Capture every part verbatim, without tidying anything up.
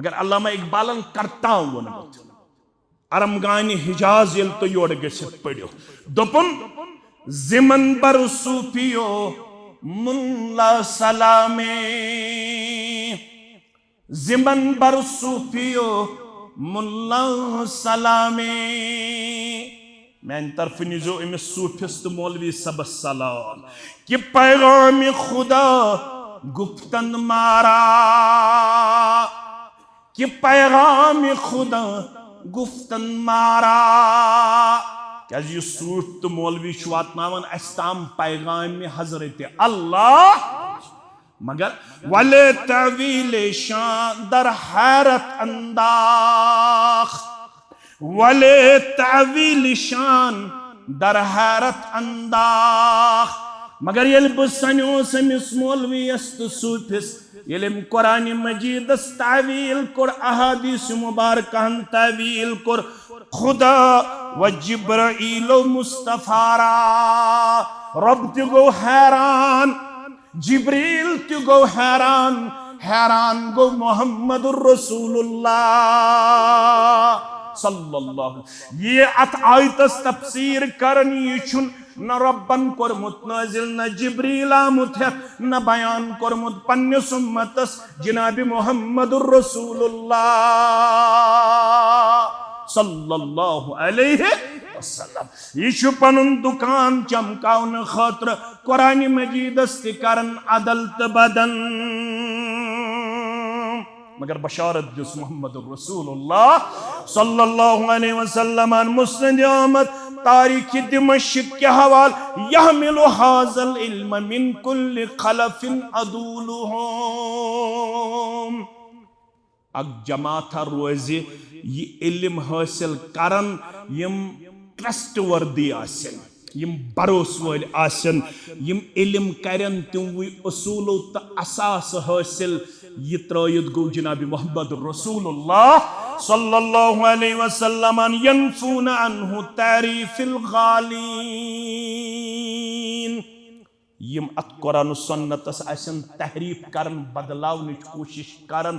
مگر علامہ اقبالن کرتام ووٚنمُت، ارمغانِ حجاز ییٚلہِ تُہۍ یورٕ گٔژھِتھ پٔرِو، دوٚپُن، "زِمن بر صوفیو ملا سلامے، زِمن بر صوفیو ملا سلامے۔" میانہِ طرفہٕ نیٖزیو أمِس صوٗفِس تہٕ مولوی صٲبس سلام۔ کہ پیغام خدا گفتن مارا، کہ پیغام خدا گفتن مارا۔ کیازِ یہِ صوٗفۍ تہٕ مولوی چھُ واتناوان اسہِ تام پیغام حضرت اللہ۔ مگر ولے تاویل شان در حیرت انداخت، ولے تاویل شان در حیرت انداخت۔ مگر ییٚلہِ بہٕ سنیوس أمِس مولویس تہٕ صوٗفِس، ییٚلہِ أمۍ قرآن مجیدس تاویل کوٚر، احادیث مبارکہن تاویل کوٚر، خدا و جبرائیل و مصطفیٰ را، رب تہِ گوٚو حیران، جبریل تہِ گوٚو حیران، حیران گوٚو محمد رسول اللہ صلی اللہ علیہ وسلم۔ یہِ اتھ آیتس تفسیر کرن، یہِ چھُنہٕ نہ ربن کوٚرمُت نٲزِل، نہ جبریل آمُت ہٮ۪تھ، نہ بیان کوٚرمُت پننِس امتس جناب محمد رسول اللہ صلی اللہ علیہ وسلم۔ یہِ چھُ پنُن دُکان چمکاونہٕ خٲطرٕ قرآن مجیدس تہِ کران ادل تہٕ بدل۔ مگر بشارت دِژ محمد رسول اللہ صلی اللہ علیہ وسلمن مسند احمد تاریخ دمشق کے حوال، "یحمل هذا العلم من كل خلف عدولهم"۔ اکھ جماعتھا روزِ یہِ علم حٲصِل کران، یِم ٹرسٹ وردی آسن، یِم بھروسہٕ وٲلۍ آسن، یِم علم کرن تِموٕے اصوٗلو تہٕ اساسہٕ حٲصِل۔ یہِ ترٲیِتھ گوٚو جناب محمد رسول اللہ صلی اللہ علیہ وسلمن، "ینفون عنہ تحریف الغالین"۔ یِم اتھ قرآن و سنتس آسن تحریف کران، بدلاونٕچ کوٗشش کران،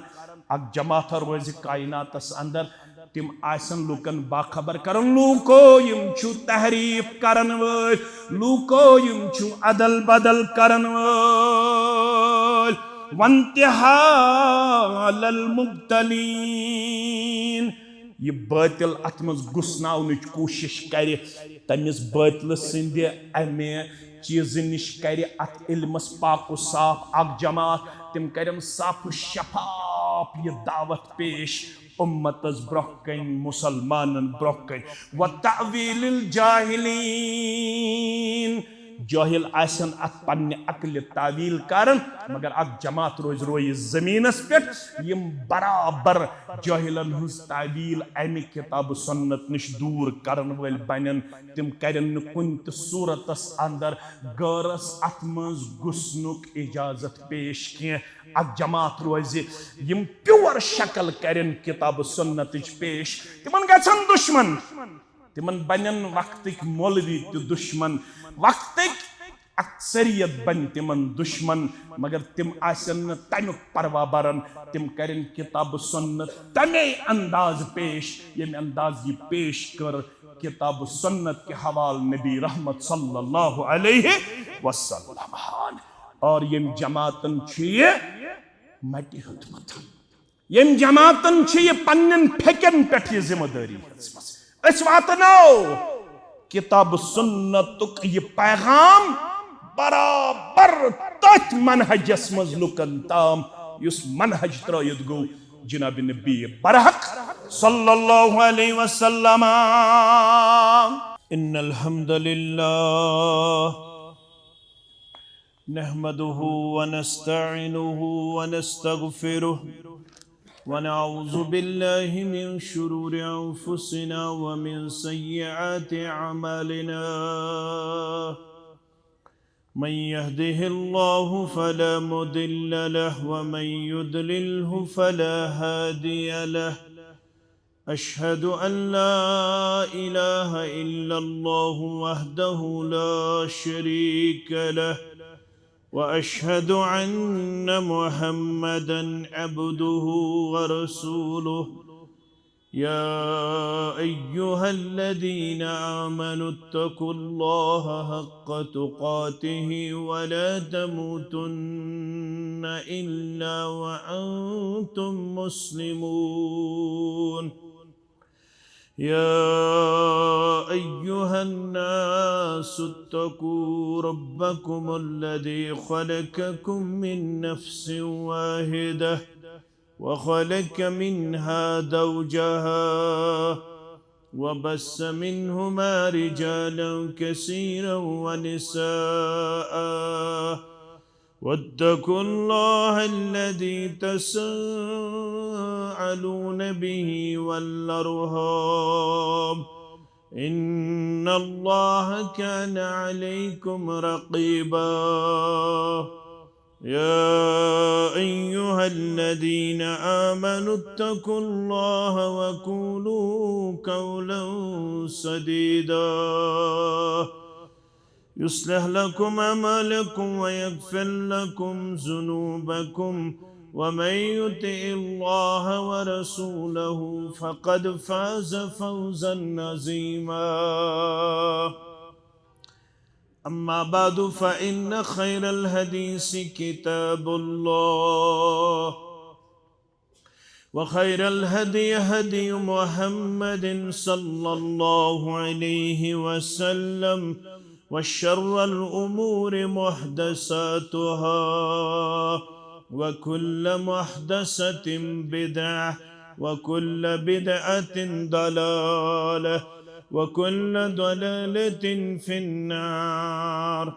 اکھ جماعتھا روزِ کائناتس اندر، تِم آسن لوٗکن باخبر کران، لوٗکو یِم چھِو تحریف کران وٲلۍ، لوٗکو یِم چھِو ادل بدل کران وٲلۍ۔ وانتحال المبتلین، یہِ بٲطل اتھ منٛز گُسناونٕچ کوٗشش کرِ، تٔمِس بٲطلہٕ سٕنٛدِ امہِ چیٖزٕ نِش کرِ اتھ علمس پاک و صاف اکھ جماعت۔ تِم کرن صاف و شفاف یہِ دعوت پیش امتس برونٛہہ کنۍ، مسلمانن برونٛہہ کنۍ۔ وتأویل الجاہلین، جٲہِل آسن اتھ پننہِ عقلہِ تعویل کران، مگر اکھ جماعت روزِ رویہِ زمینس پٮ۪ٹھ، یِم برابر جٲہِلن ہٕنٛز تعویل امہِ کتاب و سنت نِش دوٗر کرن وٲلۍ بنن۔ تِم کرن نہٕ کُنہِ تہِ صورتس اندر غٲرس اتھ منٛز گُسنُک اجازت پیش کینٛہہ۔ اکھ جماعت روزِ، یِم پیور شکل کرن کتاب و سنتٕچ پیش، تِمن گژھن دشمن۔ تِمن بنن وقتٕکۍ مولوی تہِ دشمن، وقتٕکۍ اکثریت بنہِ تِمن دشمن، مگر تِم آسن نہٕ تمیُک پروا بران۔ تِم کرن کتاب و سنت تمے انداز پیش، ییٚمہِ انداز یہِ پیش کٔر کتاب و سنت کہِ حوالہٕ نبی رحمت صلی اللہ علیہ وسلم۔ اور ییٚمہِ جماعتن چھُ یہِ مٹہِ ہیوٚتمُت۔ ییٚمہِ جماعتن چھِ یہِ پننٮ۪ن پھیٚکٮ۪ن پٮ۪ٹھ یہِ ذمہٕ دٲری ہیٚژمٕژ۔ أسۍ واتناو کتاب سنتُک یہِ پیغام برابر تٔتھۍ منہجس منٛز لُکن تام، یُس منہج ترٲوِتھ گوٚو جناب نبی برحق صلی اللہ علیہ وسلم۔ ان الحمد للہ نحمده ونستعينه ونستغفره، ونعوذ بالله من شرور أنفسنا ومن سيئات أعمالنا. من يهده الله فلا مضل له، ومن يضلله فلا هادي له. أشهد أن لا إله إلا الله وحده لا شريك له، وأشهد أن محمدا عبده ورسوله. يا أيها الذين آمنوا اتقوا الله حق تقاته ولا تموتن إلا وأنتم مسلمون. يا أيها الناس اتقوا ربكم الذي خلقكم من نفس واحدة وخلق منها زوجها وبث منهما رجالا كثيرا ونساء واتقوا الله الذي تساءلون به والأرحام إن الله كان عليكم رقيبا. يا أيها الذين آمنوا اتقوا الله وقولوا قولا سديدا يصلح لكم أعمالكم ويغفر لكم ذنوبكم ومن يطع الله ورسوله فقد فاز فوزا عظيما. أما بعد فإن خير الحديث كتاب الله وخير الهدي هدي محمد صلى الله عليه وسلم وشر الأمور محدثاتها وكل محدثة بدعة وكل بدعة ضلالة وكل ضلالة في النار.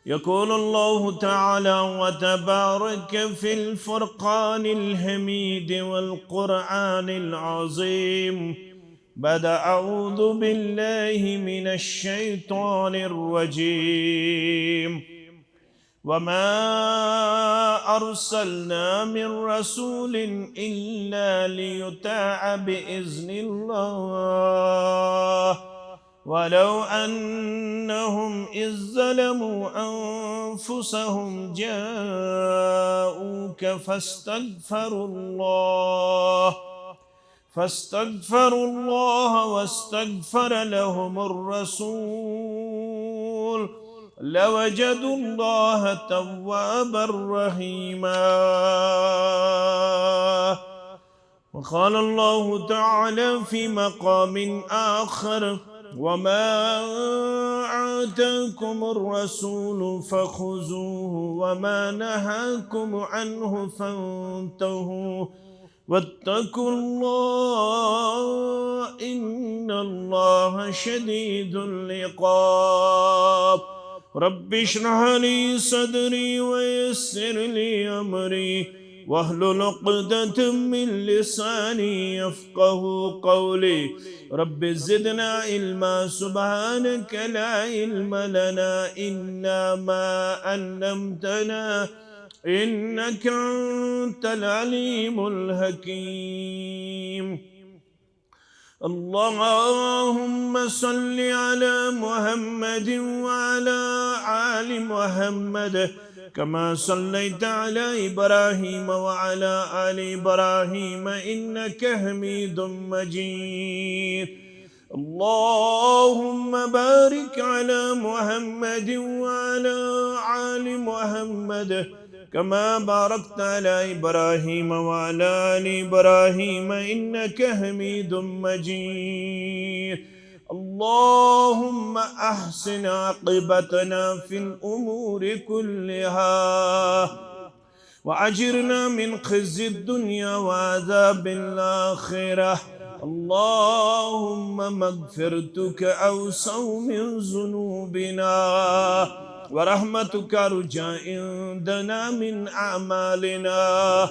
يقول الله تعالى وتبارك في الفرقان الحميد والقرآن العظيم بعد أعوذ بالله من الشيطان الرجيم. وما أرسلنا من رسول إلا ليطاع بإذن الله ولو أنهم إذ ظلموا أنفسهم جاءوك فاستغفروا الله فاستغفروا الله واستغفر لهم الرسول لوجدوا الله توابا رحيما. وقال الله تعالى في مقام آخر: وما آتاكم الرسول فخذوه وما نهاكم عنه فانتهوا واتقوا الله إن الله شديد العقاب. رب اشرح لي صدري ويسر لي أمري واحلل عقدة من لساني يفقه قولي. رب زدنا علما. سبحانك لا علم لنا إلا ما علمتنا إنك أنت العليم الحكيم. اللهم صل على محمد وعلى آل محمد كما صليت على إبراهيم وعلى آل إبراهيم إنك حميد مجيد. اللهم بارك على محمد وعلى آل محمد كما باركت على إبراهيم وعلى آل إبراهيم إنك حميد مجيد. اللهم أحسن عاقبتنا في الأمور كلها وأجرنا من خزي الدنيا وعذاب الآخرة. اللهم مغفرتك أوسع من ذنوبنا ورحمتك أرجى عندنا من أعمالنا.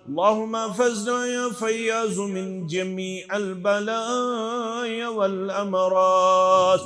اللهم احفظنا يا فياض من جميع البلايا والأمراض.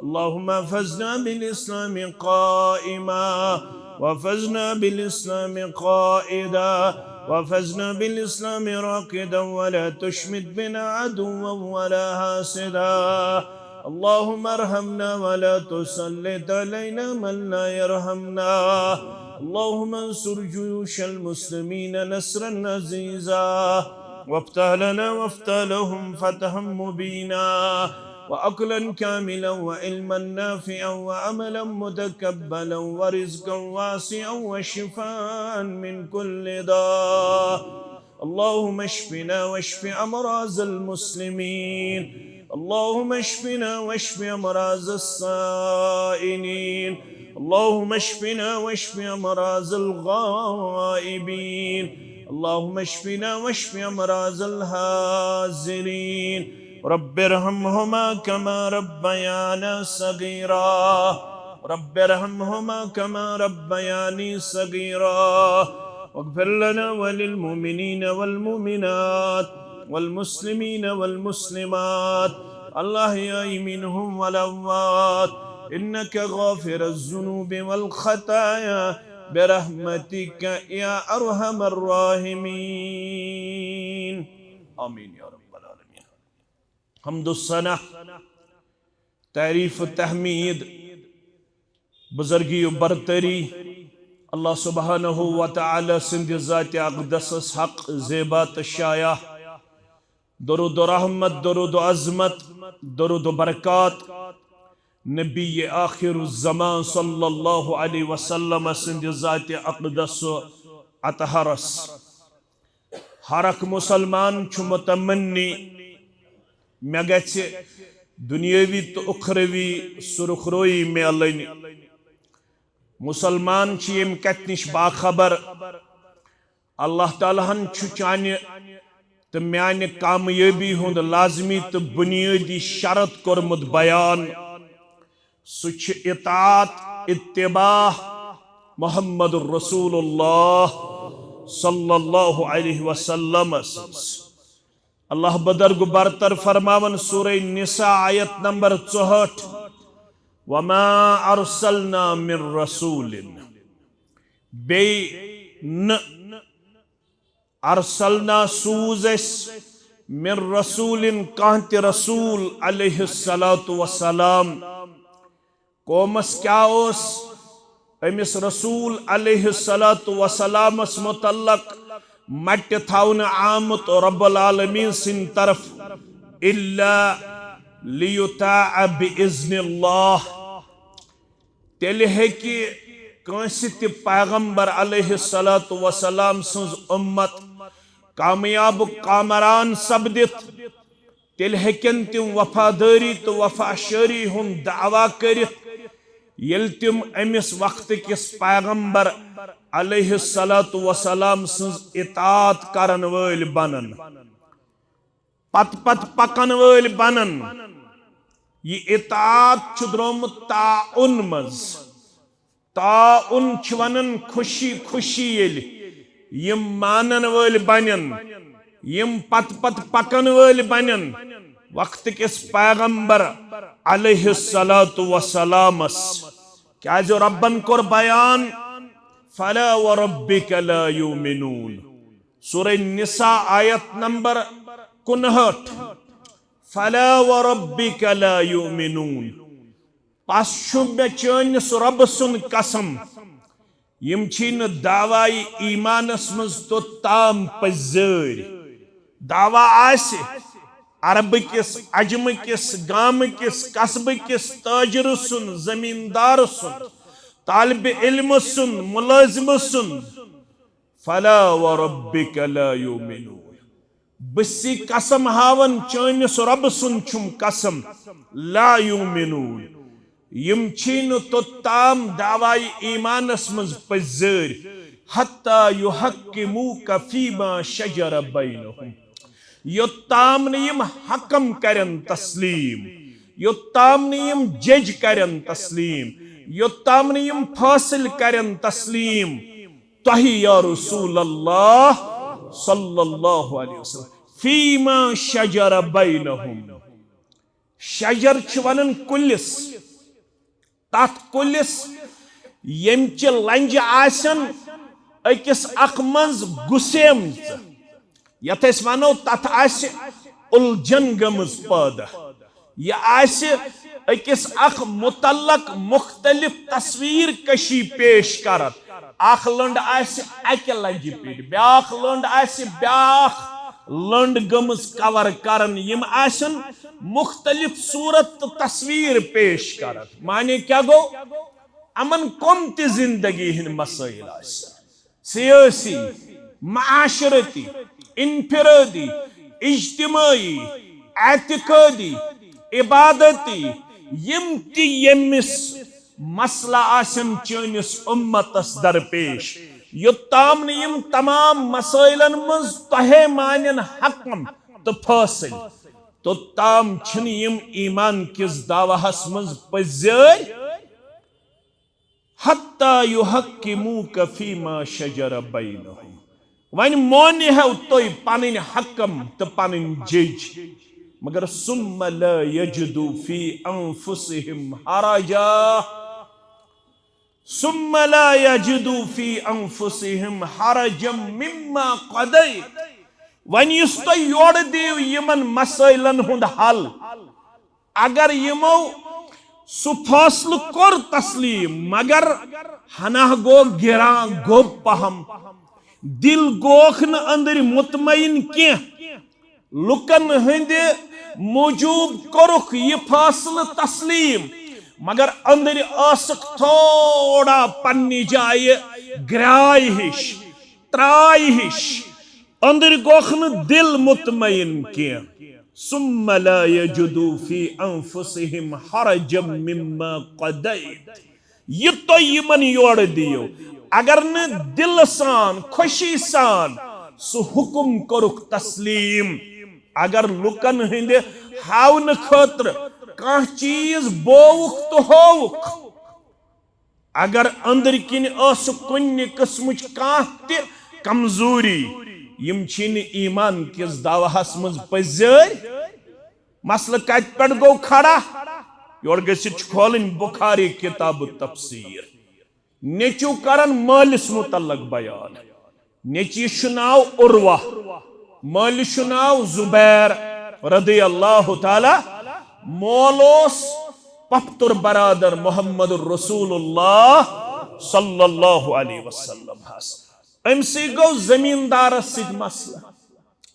اللهم احفظنا بالإسلام قائما واحفظنا بالإسلام قائدا واحفظنا بالإسلام راقدا ولا تشمت بنا عدوا ولا حاسدا. اللهم ارحمنا ولا تسلط علينا من لا يرحمنا. اللهم انصر جيوش المسلمين نصرا عزيزا، وافتح لنا وافتح لهم فتحا مبينا، وعقلا كاملا وعلما نافعا وعملا متقبلا ورزقا واسعا وشفاء من كل داء. اللهم اشفنا واشف أمراض المسلمين. اللهم اشفنا واشف أمراض السائلين. اللهم اشفنا واشف أمراض الغائبين. اللهم اشفنا واشف أمراض الحاضرين. رب ارحمهما كما ربيانا صغيرا. رب ارحمهما كما ربياني صغيرا. واغفر لنا وللمؤمنين والمؤمنات والمسلمين والمسلمات الأحياء منهم والأموات إنك غافر الذنوب والخطايا برحمتك يا أرحم الراحمين. آمين يا رب العالمين. حمد و ثنا، تعریف و تحمید، بزرگی و برتری، اللہ سبحانہ و تعالی سند ذات اقدسس حق، زیبا تہ شایع۔ درود و رحمت، درود و عظمت، درود و برکات نبی آخر الزمان صلی اللہ علیہ وسلم سند ذات اقدس و اطہرس۔ ہر اکھ مسلمان چھُ متمنی، مےٚ گژھِ دنیاوی تہٕ اُخروی سرخروئی میلٕنۍ۔ مسلمان چھُ ییٚمہِ کتھِ نِش باخبر، اللہ تعالیٰ ہن چھُ چانہِ تہٕ میانہِ کامیٲبی ہُنٛد لازمی تہٕ بنیٲدی شرط کوٚرمُت بیان۔ سُہ چھُ اطاعت، اتباع محمد رسول اللہ صلی اللہ علیہ وسلم سٕنٛز۔ اللہ بدرگ برتر فرماون سورہ نساء آیت نمبر ژُہٲٹھ، "وما ارسلنا من رسول"، بیٚیہِ نہٕ ارسلنا سوز اسہِ من رسول کانٛہہ تہِ رسول علیہ الصلوۃ والسلام۔ قومس کیا اوس أمس رسول علیہ الصلوۃ والسلامس متعلق مٹہِ تھاونہٕ آمُت رب العالمین سٕنٛدِ طرف؟ الا لیطاع باذن اللہ۔ تیٚلہِ ہیٚکہِ کٲنٛسہِ تہِ پیغمبر علیہ الصلوۃ والسلام سٕنٛز اُمت کامیاب و کامران سپدِتھ۔ تیٚلہِ ہیٚکن تِم وفادٲری تہٕ وفا شٲری ہُنٛد دعویٰ کٔرِتھ، ییٚلہِ تِم أمِس وقتہٕ کِس پیغمبر علیہ الصلوۃ والسلام سٕنٛز اطاعت کرن وٲلۍ بنن، پتہٕ پتہٕ پکن وٲلۍ بنن۔ یہِ اطاعت چھُ درٛامُت تعاون منٛز۔ تعاون چھِ ونان خوشی خوشی ییٚلہِ یِم مانن وٲلۍ بنن، یِم پتہٕ پتہٕ پکن وٲلۍ بنن وقت کِس پیغمبر علیہ الصلوۃ والسلامس۔ کیازِ ربن کوٚر بیان، "فلا وربک لا یؤمنون"۔ سورہ نساء آیت نمبر کُنہٲٹھ، "فلا وربک لا یؤمنون"۔ پس چھُ مےٚ چٲنِس رۄبہٕ سُنٛد قسم، یِم چھی نہٕ دعوایہِ ایمانس منٛز توٚت تام پٔزۍ زٲرۍ۔ دعویٰ آسہِ عربہٕ کِس، عجمہٕ کِس، گامہٕ کِس، قصبہٕ کِس تاجرٕ سُنٛد، زمیٖندارٕ سُنٛد، طالب علمہٕ سُنٛد، مُلٲزمہٕ سُنٛد۔ فلا وربک لا یؤمنون۔ بہٕ چھی قسم ہاوان، چٲنِس رۄبہٕ سُنٛد چھُم قسم، لا یؤمنون۔ یِم چھی نہٕ توٚت تام دعوایہِ ایمانس منٛز پٔزۍ زٲرۍ، حتی یحکموک فیما شجر بینہم۔ یوٚت تام نہٕ یِم حکم کرن تسلیم، یوٚت تام نہٕ یِم جج کرن تسلیم، یوٚت تام نہٕ یِم فٲصل کرن تسلیم، تۄہہِ یا رسول اللہ صلی اللہ علیہ وسلم، فیما شجر بینہم۔ شجر چھِ ونان کُلِس، تتھ کُلِس ییٚمہِ چہِ لنجہِ آسن أکِس اکھ منٛز گُسیمژٕ، یتھ أسۍ ونو تتھ آسہِ الجھن گٔمٕژ پٲدٕ۔ یہِ آسہِ أکِس اکھ متعلق مختلف تصویر کشی پیش کران۔ اکھ لٔنڈ آسہِ اکہِ لنجہِ پیٹھ، بیاکھ لٔنڈ آسہِ بیاکھ لٔنڈ گٔمٕژ کور کران۔ یِم آسن مختلف صورت تہٕ تصویر پیش کران۔ معنی کیٛاہ گوٚو؟ یِمن کم تہِ زندگی ہٕنٛدۍ مسائل آسن، سیٲسی، معاشرتی، انفرٲدی، اجتمٲعی، اعتقٲدی، عبادتی، یِم تہِ ییٚمِس مسلہٕ آسن چٲنِس اُمتس درپیش، یوٚتام نہٕ یِم تمام مسائلن منٛز تۄہے مانن حکم تہٕ فٲصل، توٚتام چھِنہٕ یِم ایمان کِس دعوہس منٛز پٔزۍ۔ حتی یحکموک فیما شجر بینہم۔ وۄنۍ مونہِ ہو تُہۍ پنٕنۍ حکم تہٕ پنٕنۍ جج، مگر ثم لا یجدوا فی انفسہم حرجا، ثم لا یجدوا فی انفسہم حرجا مما قضیت۔ وۄنۍ یُس تُہۍ یورٕ دِیِو یِمن مسائلن ہُنٛد حل، اگر یِمو سُہ فٲصلہٕ کوٚر تسلیم، مگر ہنا گوٚو گِران گوٚب پہم، دِل گوکھ نہٕ أنٛدٕرۍ مطمئن کینٛہہ۔ لُکن ہٕنٛدِ موٗجوٗب کوٚرُکھ یہِ فٲصلہٕ تسلیم، مگر أنٛدٕرۍ ٲسٕکھ تھوڑا پننہِ جایہِ گرٛاے ہِش، ترٛاے ہِش۔ أنٛدٕرۍ گوٚکھ نہٕ دِل مطمئن کینٛہہ۔ ثم لا یجدوا فی انفسہم حرجا مما قضیت۔ یہِ تۄہہِ یِمن یورٕ دِیِو، اگر نہٕ دِلہٕ سان، خوشی سان سُہ حُکُم کوٚرُکھ تسلیٖم، اگر لُکن ہٕنٛدِ ہاونہٕ خٲطرٕ کانٛہہ چیٖز بووُکھ تہٕ ہووُکھ، اگر أنٛدٕرۍ کِنۍ ٲسٕکھ کُنہِ قٕسمٕچ کانٛہہ تہِ کمزوری، یِم چھِنہٕ ایمان کِس دعوہس منٛز پٔزۍ۔ مسلہٕ کتہِ پٮ۪ٹھ گوٚو کھڑا؟ یورٕ گٔژھِتھ چھُ کھولٕنۍ بخاری کتاب التفسیر۔ نیٚچو کرن مٲلِس متعلق بیان۔ نیٚچوِس چھُ ناو عروہ، مٲلِس چھُ ناو زبیر رضی اللہ تعالیٰ۔ مول اوس پۄپھتُر برادر محمد رسول اللہ صلی اللہ علیہ وسلم ہس۔ أمۍ سٕے گوٚو زمیٖندارس سۭتۍ مسلہٕ۔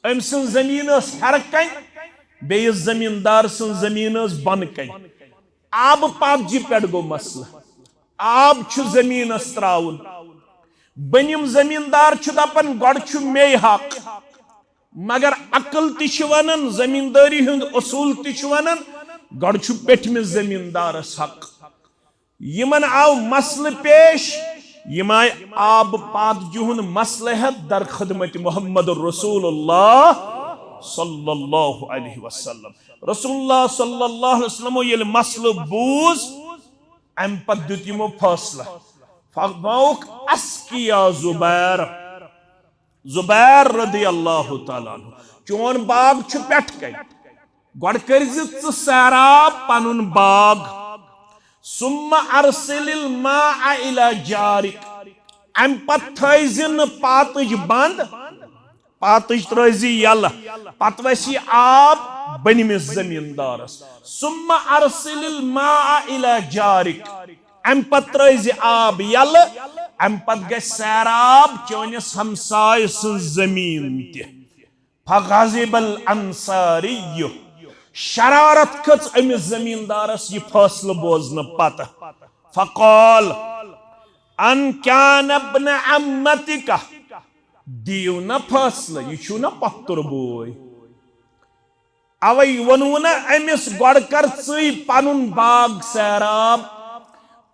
أمۍ سٕنٛز زمیٖن ٲس ہیرٕ کنہِ، بیٚیِس زمیٖندار سٕنٛز زمیٖن ٲس بۄنہٕ کنہِ۔ آبہٕ پابجہِ پٮ۪ٹھ گوٚو مسلہٕ۔ آب چھُ زمیٖنس ترٛاوُن۔ بٔنِم زمیٖندار چھُ دپان، گۄڈٕ چھُ مے حق، مگر عقل تہِ چھِ ونان، زمیٖندٲری ہُنٛد اصوٗل تہِ چھُ ونان، گۄڈٕ چھُ پیٚٹھمِس زمیٖندارس حق۔ یِمن آو مسلہٕ پیش، یِم آے آبہٕ پابجہِ ہُنٛد مسلہٕ ہٮ۪تھ در خدمت محمد رسول اللہ صلی اللہ علیہ وسلم۔ رسول اللہ صلی اللہ علیہ وسلمو ییٚلہِ مسلہٕ بوٗز، امہِ پتہٕ دیُت یِمو فٲصلہٕ، فرمووُکھ، اسقی یا زبیر، زبیر رضی اللہ تعالیٰ عنہ، چون باغ چھُ پٮ۪ٹھ کنہِ، گۄڈٕ کٔرۍ زِ ژٕ سیراب پنُن باغ، ثم ارسل الماء الی جارک، امہِ پتہٕ تھٲے زِ نہٕ پاتٕج بند، پاتٕج ترٲے زِ یلہٕ، پتہٕ وسی آب بٔنمِس زمیٖندارس۔ ثم ارسل الماء الی جارک، امہِ پتہٕ ترٲے زِ آب یلہٕ، امہِ پتہٕ گژھِ سیراب چٲنِس ہمسایہِ سٕنٛز زمیٖن تہِ۔ فغضب الانصاری، شرارت کھٔژ أمِس زمیٖندارس یہِ فٲصلہٕ بوزنہٕ پتہٕ۔ فقال، ان کان ابن عمتک، دِیِو نا فٲصلہٕ، یہِ چھُو نا پۄپھتُر بوے۔ اوے ووٚنوُ نا أمِس، گۄڈٕ کر ژٕے پنُن باغ سیراب۔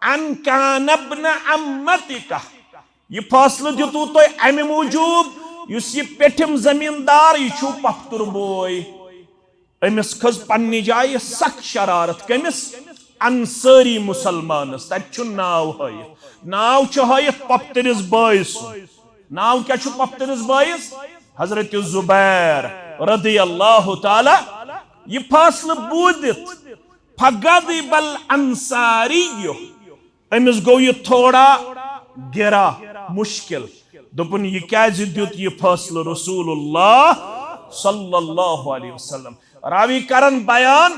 ان کان ابن عمتک، یہِ فٲصلہٕ دیُتوُ تۄہہِ امہِ موٗجوٗب، یُس یہِ پیٚٹھِم زمیٖندار، یہِ چھُو پۄپھتُر بوے۔ أمِس کھٔژ پننہِ جایہِ سخ شرارت۔ کٔمِس؟ انصٲری مسلمانس۔ تتہِ چھُ ناو ہٲیِتھ، ناو چھُ ہٲیِتھ پۄپھتٕرِس بٲے سُنٛد۔ ناو کیٛاہ چھُ پۄپھتٕرِس بٲیِس؟ حضرت زبیر رضی اللہ تعالیٰ۔ یہِ فٲصلہٕ بوٗزِتھ، فغضب الانصاری، أمِس گوٚو یہِ تھوڑا گِرا، مُشکِل۔ دوٚپُن، یہِ کیٛازِ دیُت یہِ فٲصلہٕ رسول اللہ صلی اللہ علیہ وسلم؟ راوی کرن بیان،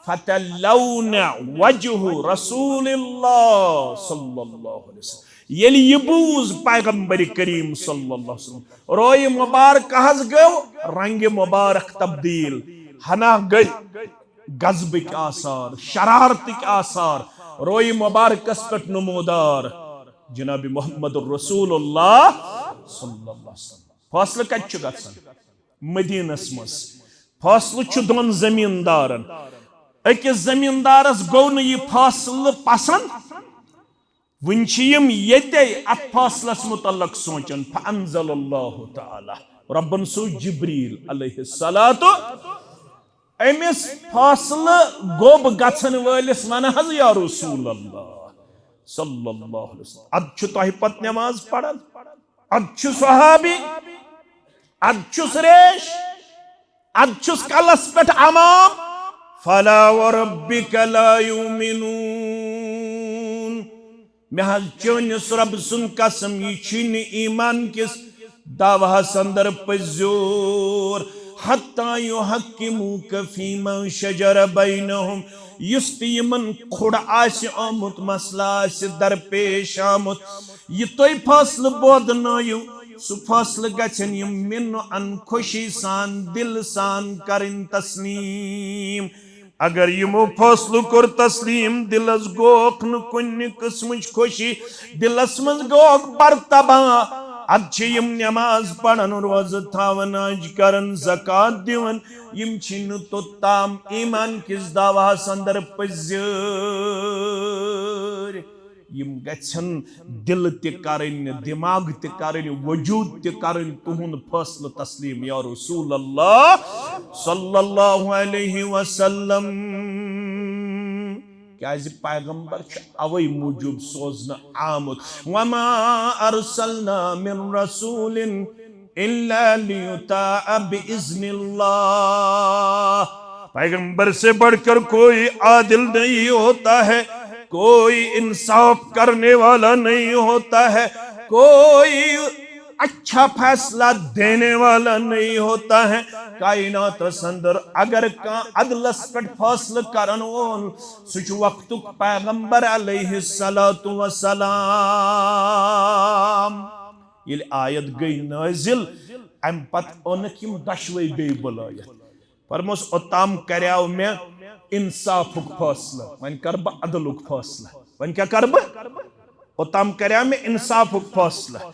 فتلون وجه رسول اللہ صلی اللہ علیہ وسلم۔ ییٚلہِ یہِ بوٗز پیغمبر کریم صلی اللہ علیہ وسلم، رویہِ مبارکہ حظ گوٚو رنگِ مبارک تبدیل، ہنا گٔے غضبٕکۍ آثار، شرارتٕکۍ آثار رویہِ مبارکس پٮ۪ٹھ نمودار۔ جناب محمد رسول اللہ صلی اللہ علیہ وسلم۔ فٲصلہٕ کتہِ چھُ گژھان؟ مدینس منٛز۔ فٲصلہٕ چھُ دۄن زمیٖندارن۔ أکِس زمیٖندارس گوٚو نہٕ یہِ فٲصلہٕ پسند۔ وٕنہِ چھِ یِم ییٚتے اتھ فٲصلس متعلق سونچان۔ فانزل اللہ تعالی، رۄبن سوز جبریل علیہ الصلوۃ۔ أمِس فٲصلہٕ گوٚب گژھن وٲلِس ونہٕ حظ، یا رسول اللہ صلی اللہ علیہ وسلم، ادٕ چھُ تۄہہِ پتہٕ نماز پران، ادٕ چھُ صحابی، ادٕ چھُس ریش، ادٕ چھُس کلس پٮ۪ٹھ عمام۔ فلا وربک لا یؤمنون۔ مےٚ حظ چٲنِس رۄب سُنٛد قسم، یہِ چھُے نہٕ ایمان کِس دعوہس اندر پٔزیور۔ حتی یحکموک فیما شجر بینہم، یُس تہِ یِمن کھُڑ آسہِ آمُت، مسلہٕ آسہِ درپیش آمُت، یہِ تُہۍ فٲصلہٕ بوزنٲیِو، سُہ فٲصلہٕ گژھن یِم مِنہٕ ان خوشی سان، دِل سان کرٕنۍ تسلیم۔ اگر یِمو فٲصلہٕ کوٚر تسلیم، دِلس گوکھ نہٕ کُنہِ قٕسمٕچ خوشی، دِلس منٛز گوکھ برطبع، ادٕ چھِ یِم نماز پران، روزٕ تھاوان، حج کران، زکوٰۃ دِوان، یِم چھِ نہٕ توٚتام ایمان کِس دعوہس اندر پٔزیٲرۍ۔ یِم گژھن دِل تہِ کرٕنۍ، دماغ تہِ کرٕنۍ، وجود تہِ کرٕنۍ تُہُنٛد فٲصلہٕ تسلیم، یا رسول اللہ صلی اللہ علیہ وسلم۔ کیازِ پیغمبر چھُ اوے موٗجوٗب سوزنہٕ آمُت۔ وما ارسلنا من رسول الا لیطاع باذن اللہ۔ پیغمبر سے بڑھ کر کوئی عادل نہیں ہوتا ہے، کوئی انصاف کرنے والا نہیں ہوتا ہے، کوئی اچھا فیصلہ دینے والا نہیں ہوتا ہے۔ کائناتس اندر اگر کانٛہہ عدلس پٮ۪ٹھ فٲصلہٕ کرن وول، سُہ چھُ وقتُک پیغمبر علیہ الصلوۃ والسلام۔ ییٚلہِ آیت گٔے نٲزِل، امہِ پتہٕ اوٚنکھ یِم دۄشوے بیٚیہِ بُلٲیِتھ۔ فرموس، اوٚتام کریاو مےٚ انصافُک فٲصلہٕ، وۄنۍ کرٕ بہٕ عدلُک فٲصلہٕ۔ وۄنۍ کیٛاہ کرٕ بہٕ؟ اوٚتام کریاو مےٚ انصافُک فٲصلہٕ۔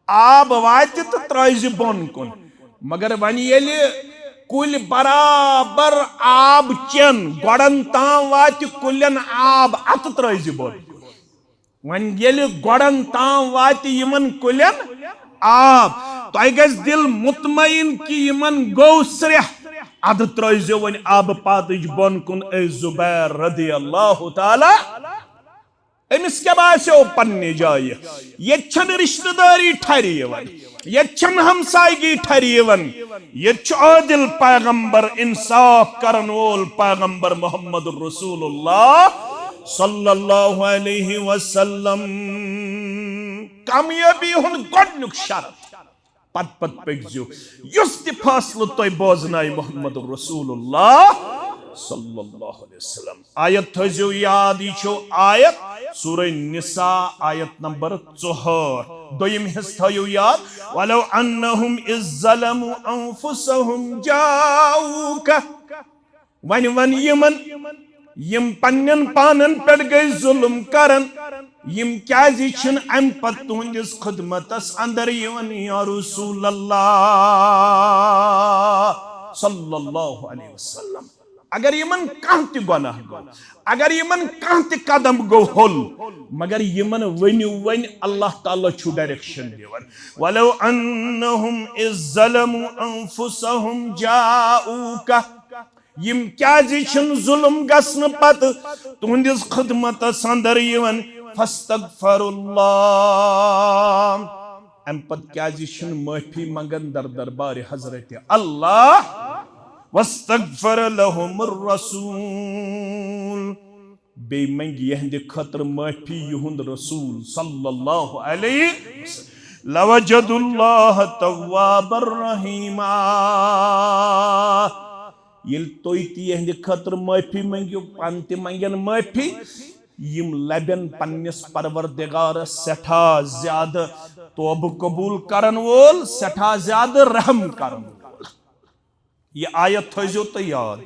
آب واتہِ تہٕ ترٲوزِ بۄن کُن۔ مگر وۄنۍ ییٚلہِ کُلۍ برابر آب چٮ۪ن، گۄڈن تام واتہِ کُلٮ۪ن آب، اتہٕ ترٲوزِ بۄن کُن۔ وۄنۍ ییٚلہِ گۄڈن تام واتہِ یِمن کُلٮ۪ن آب، تۄہہِ گژھِ دِل مطمئن کہِ یِمن گوٚو سرٛیہ، ادٕ ترٲوزیو وۄنۍ آبہٕ پاتٕچ بۄن کُن، اے زبیر رضی اللہ تعالیٰ۔ أمِس کیٛاہ باسیو پننہِ جایہِ؟ ییٚتہِ چھنہٕ رشتہٕ دٲری ٹھرِ یِوان، ییٚتہِ چھنہٕ ہمسایگی ٹھرِ یِوان، ییٚتہِ چھُ عادل پیغمبر، انصاف کرن وول پیغمبر محمد رسول اللہ صلی اللہ علیہ وسلم۔ کامیٲبی ہُنٛد گۄڈنیُک شرط۔ پتہٕ پتہٕ پٔکزیو، یُس تہِ فٲصلہٕ تۄہہِ بوزنایہِ محمد رسول اللہ صلی اللہ علیہ وسلم۔ آیت تھٲیزیو یاد، یہِ چھو آیت سورہ نساء، آیت نمبر ژُہٲٹھ۔ دوٚیِم حصہٕ تھٲیِو یاد، "ولو انہم اذ ظلموا انفسہم جاؤک۔" وۄنۍ وَن یِمن، یِم پننٮ۪ن پانن پٮ۪ٹھ گٔے ظلم کران، یِم کیازِ چھِنہٕ امہِ پتہٕ تُہنٛدِس خدمتس اندر یِوان، یا رسول اللہ صلی اللہ علیہ وسلم؟ اگر یِمن کانٛہہ تہِ گۄناہ گوٚو، اگر یِمن کانٛہہ تہِ قدم گوٚو ہوٚل، مگر یِمن ؤنِو وۄنۍ، اللہ تعالیٰ چھُ ڈائریکشن دِوان۔ "ولو انہم اذ ظلموا انفسہم جاؤک۔" یِم کیازِ چھِنہٕ ظلم گژھنہٕ پتہٕ تُہنٛدِس خدمتس اندر یِوان؟ "فاستغفر اللہ۔" امہِ پتہٕ کیازِ چھِنہٕ معٲفی منگان در دربارِ حضرت اللہ؟ "واستغفر لہم الرسول۔" بیٚیہِ منگہِ یِہنٛدِ خٲطرٕ معٲفی یِہُنٛد رسول صلی اللہ علیہ وسلم۔ "لوجدوا اللہ توابا رحیما۔" ییٚلہِ تُہۍ تہِ یِہنٛدِ خٲطرٕ معٲفی مٔنٛگِو، پانہٕ تہِ منٛگن معٲفی، یِم لبن پننِس پروردگارس سٮ۪ٹھاہ زیادٕ توبہٕ قبول کرن وول، سٮ۪ٹھاہ زیادٕ رحم کرن وول۔ یہِ آیت تھٲیزیو تُہۍ یاد۔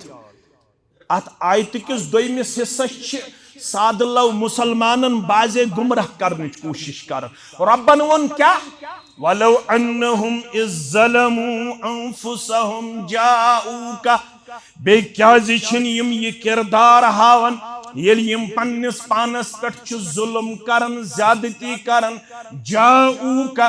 اتھ آیتہٕ کِس دوٚیمِس حصس چھِ سادٕ لو مسلمانن بعضے گمراہ کرنٕچ کوٗشش کران۔ رۄبن ووٚن کیٛاہ؟ "ولو انہم اذ ظلموا انفسہم جاؤک۔" بیٚیہِ کیٛازِ چھِنہٕ یِم یہِ کردار ہاوان، ییٚلہِ یِم پننِس پانس پٮ۪ٹھ چھِ ظلم کران، زیادتی کران؟ "جاؤک"،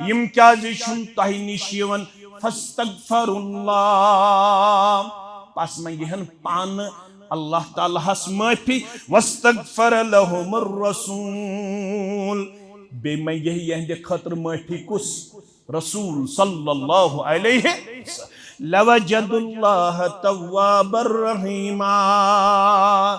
یِم کیٛازِ چھِنہٕ تۄہہِ نِش یِوان؟ "فاستغفروا اللہ"، پس منگہِ ہن پانہٕ اللہ تعالیٰ ہس معٲفی۔ "واستغفر لهم الرسول"، بیٚیہِ منگہِ ہے یِہنٛدِ خٲطرٕ معٲفی کُس؟ رسول صلی اللہ علیہ وسلم۔ "لوجدوا اللہ توابا رحیما"،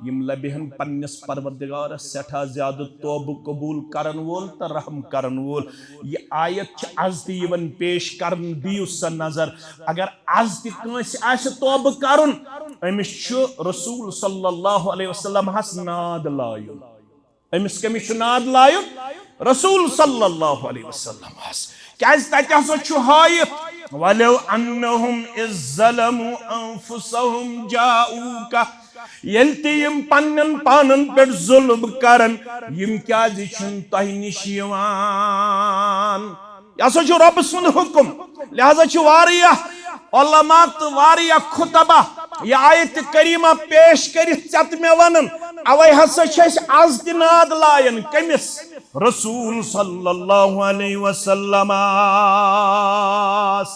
یِم لبہِ ہن پننِس پروردگارس سٮ۪ٹھاہ زیادٕ توبہٕ قبول کرن وول تہٕ رحم کرن وول۔ یہِ آیت چھِ از تہِ یِوان پیش کرنہٕ، دِیِو سا نظر۔ اگر از تہِ کٲنٛسہِ آسہِ توبہٕ کرُن، أمِس چھُ رسول صلی اللہ علیہ وسلم ہس ناد لایُن۔ أمِس کٔمِس چھُ ناد لایُن؟ رسول صلی اللہ علیہ وسلم ہس۔ کیٛازِ تتہِ ہسا چھُ ہٲیِتھ، "ولو انہم اذ ظلموا انفسہم جاؤک"، ییٚلہِ تہِ یِم پننٮ۪ن پانن پٮ۪ٹھ ظلم کرن، یِم کیٛازِ چھِنہٕ تۄہہِ نِش یِوان؟ یہِ ہسا چھُ رۄبہٕ سُنٛد حُکُم۔ لہذا چھِ واریاہ علماء تہٕ واریاہ خطبہ یہِ آیت کریمہ پیش کٔرِتھ ژےٚ تہٕ مےٚ ونان، اوے ہسا چھِ أسۍ از تہِ ناد لایان کٔمِس؟ رسول صلی اللہ علیہ وسلمس۔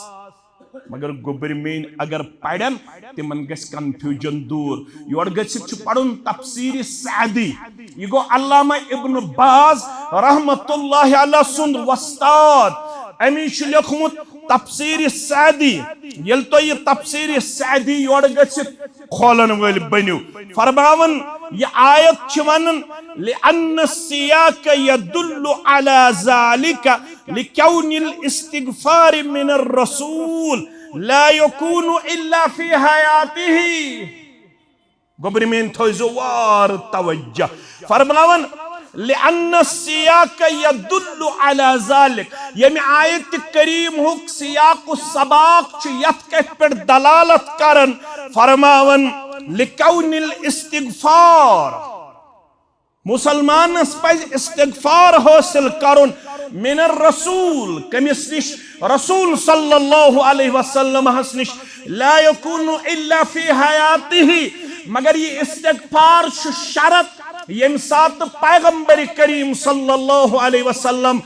مگر گوٚبرۍ میٲنۍ اگر پرن، تِمن گژھِ confusion دوٗر۔ یورٕ گٔژھِتھ چھُ پرُن تفسیر سعدی۔ یہِ گوٚو علامہ ابن باز رحمت اللہ علیہ سُنٛد وۄستاد۔ أمی چھُ لیوٚکھمُت تفسیر سعدی۔ ییٚلہِ تُہۍ یہِ تفسیر سعدی یورٕ گٔژھِتھ کھولن وٲلۍ بٔنِو، فرماوان، یہِ آیت چھِ ونان، "لأن السياق يدل على ذلك لكون الاستغفار من الرسول لا يكون إلا في حياته"۔ گوٚبرۍ میٲنۍ تھٲیزیو وارٕ توجہ۔ فرماوان، "لأن السياق يدل على ذلك"، ییٚمہِ آیت کریمہُک سیاق و سباق چھُ یتھ کتھِ پٮ۪ٹھ دلالت کران، فرماوان، "لكون الاستغفار"، مسلمانس پزِ استغفار حٲصِل کرُن، من الرسول، کٔمِس نِش؟ رسول صلی اللہ علیہ وسلم ہس نِش، لا يكون إلا في حياته، مگر یہِ استغفار چھُ شرط ییٚمہِ ساتہٕ پیغمبر کریم صلی اللہ علیہ وسلم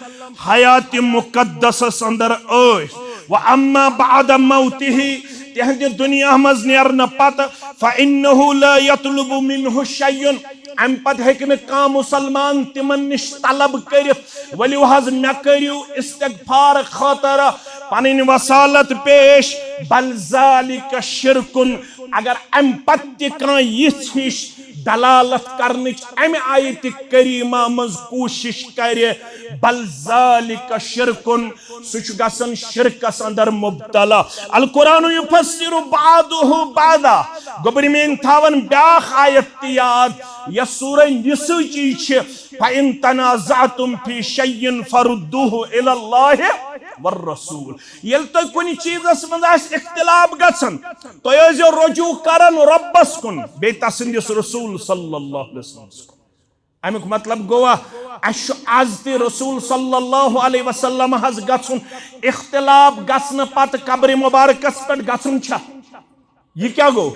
حیات مقدسس اندر ٲسۍ۔ وأما بعد موته، تِہنٛدِ دُنیا منٛز نیرنہٕ پتہٕ، فإنه لا يطلب منه شيء، امہِ پتہٕ ہیٚکہِ نہٕ کانٛہہ مسلمان تِمن نِش طلب کٔرِتھ، "ؤلِو حظ مےٚ کٔرِو استغفار خٲطرٕ پنٕنۍ وسالت پیش"، بل ذلك شرك، اگر امہِ پتہٕ تہِ کانٛہہ یِژھ ہِش دلالت کرنٕچ امہِ آیتہِ کریمہ منٛز کوٗشش کرِ، بل ذلك شرك، سُہ چھُ گژھان شرکس اندر مبتلا۔ القرآن يفسر بعضه بعضا، گوٚبرۍ میٲنۍ تھاون بیاکھ آیت تہِ یاد، یۄس سورہ نساء چی چھِ، "فإن تنازعتم في شيء فردوه إلى الله والرسول"۔ ییٚلہِ تۄہہِ کُنہِ چیٖزس منٛز آسہِ اختلاف گژھان، تُہۍ ٲسۍزیو رجوع کران رۄبس کُن، بیٚیہِ تسٕنٛدِس رسول صلی اللہ علیہ وسلمس کُن۔ امیُک مطلب گوٚوا، اسہِ چھُ از تہِ رسول صلی اللہ علیہ وسلم ہس گژھُن، اختلاف گژھنہٕ پتہٕ قبرِ مبارکس پٮ۪ٹھ گژھُن چھا؟ یہِ کیٛاہ گوٚو؟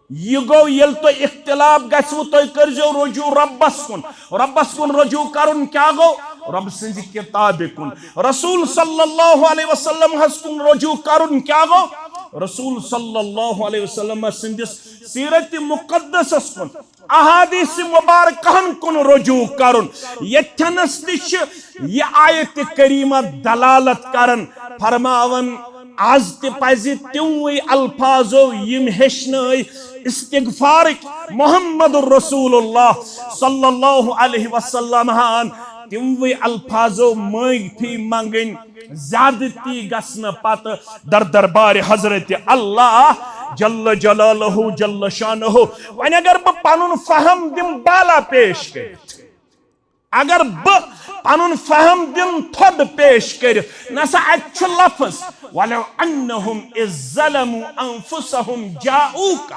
یہِ گوٚو، ییٚلہِ تۄہہِ اختلاف گژھِوٕ، تُہۍ کٔرۍزیو رجوع رۄبس کُن۔ رۄبس کُن رجوع کرُن کیٛاہ گوٚو؟ رۄب سٕنٛزِ کتابہِ کُن۔ رسول صلی اللہ علیہ وسلم ہس کُن رجوع کرُن کیٛاہ گوٚو؟ رسول صلی اللہ علیہ وسلم سٕنٛدِس سیرت مقدسس کُن، احادیث مبارکہن کُن رجوع کرُن۔ ییٚتھٮ۪نس تہِ چھِ یہِ آیت کریمہ دلالت کران، فرماوان، از تہِ پزِ تِموٕے الفاظو، یِم ہیٚچھنٲے استغفارٕکۍ محمد رسول اللہ صلی اللہ علیہ وسلم ہن، تِموٕے الفاظو معٲفی منگٕنۍ زیادتی گژھنہٕ پتہٕ در دربارِ حضرت اللہ۔ جل جلالہ، جل شانہ۔ وۄنۍ اگر بہٕ پنُن فہم دِمہٕ بالا پیش کٔرِتھ، اگر بہٕ پنُن فہم دِمہٕ تھوٚد پیش کٔرِتھ، نسا اتہِ چھُ لفظ، "ولو انہم اذ ظلموا انفسہم جاؤک"۔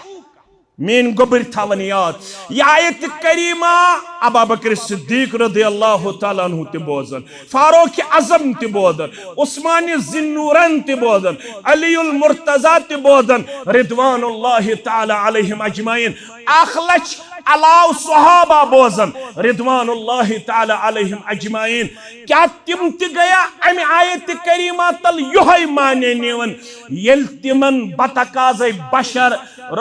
میٲنۍ گوٚبٕرۍ تھاوَن یاد، یہِ آیت کریمہ ابابکر صدیق رضی اللہ تعالیٰ عنہ تہِ بوزان، فاروق اعظم تہِ بوزان، عثمان ذی النورین تہِ بوزان، علی المرتضی تہِ بوزان، رضوان اللہ تعالیٰ علیہم اجمعین۔ اکھ لچھ علاوٕ صحابہ بوزان، رضوان اللہ تعالیٰ علیہم اجمعین۔ کیا تِم تہِ گٔیا امہِ آیت کریمہ تل یہے معنی نِوان، ییٚلہِ تِمن بتقاضے بشر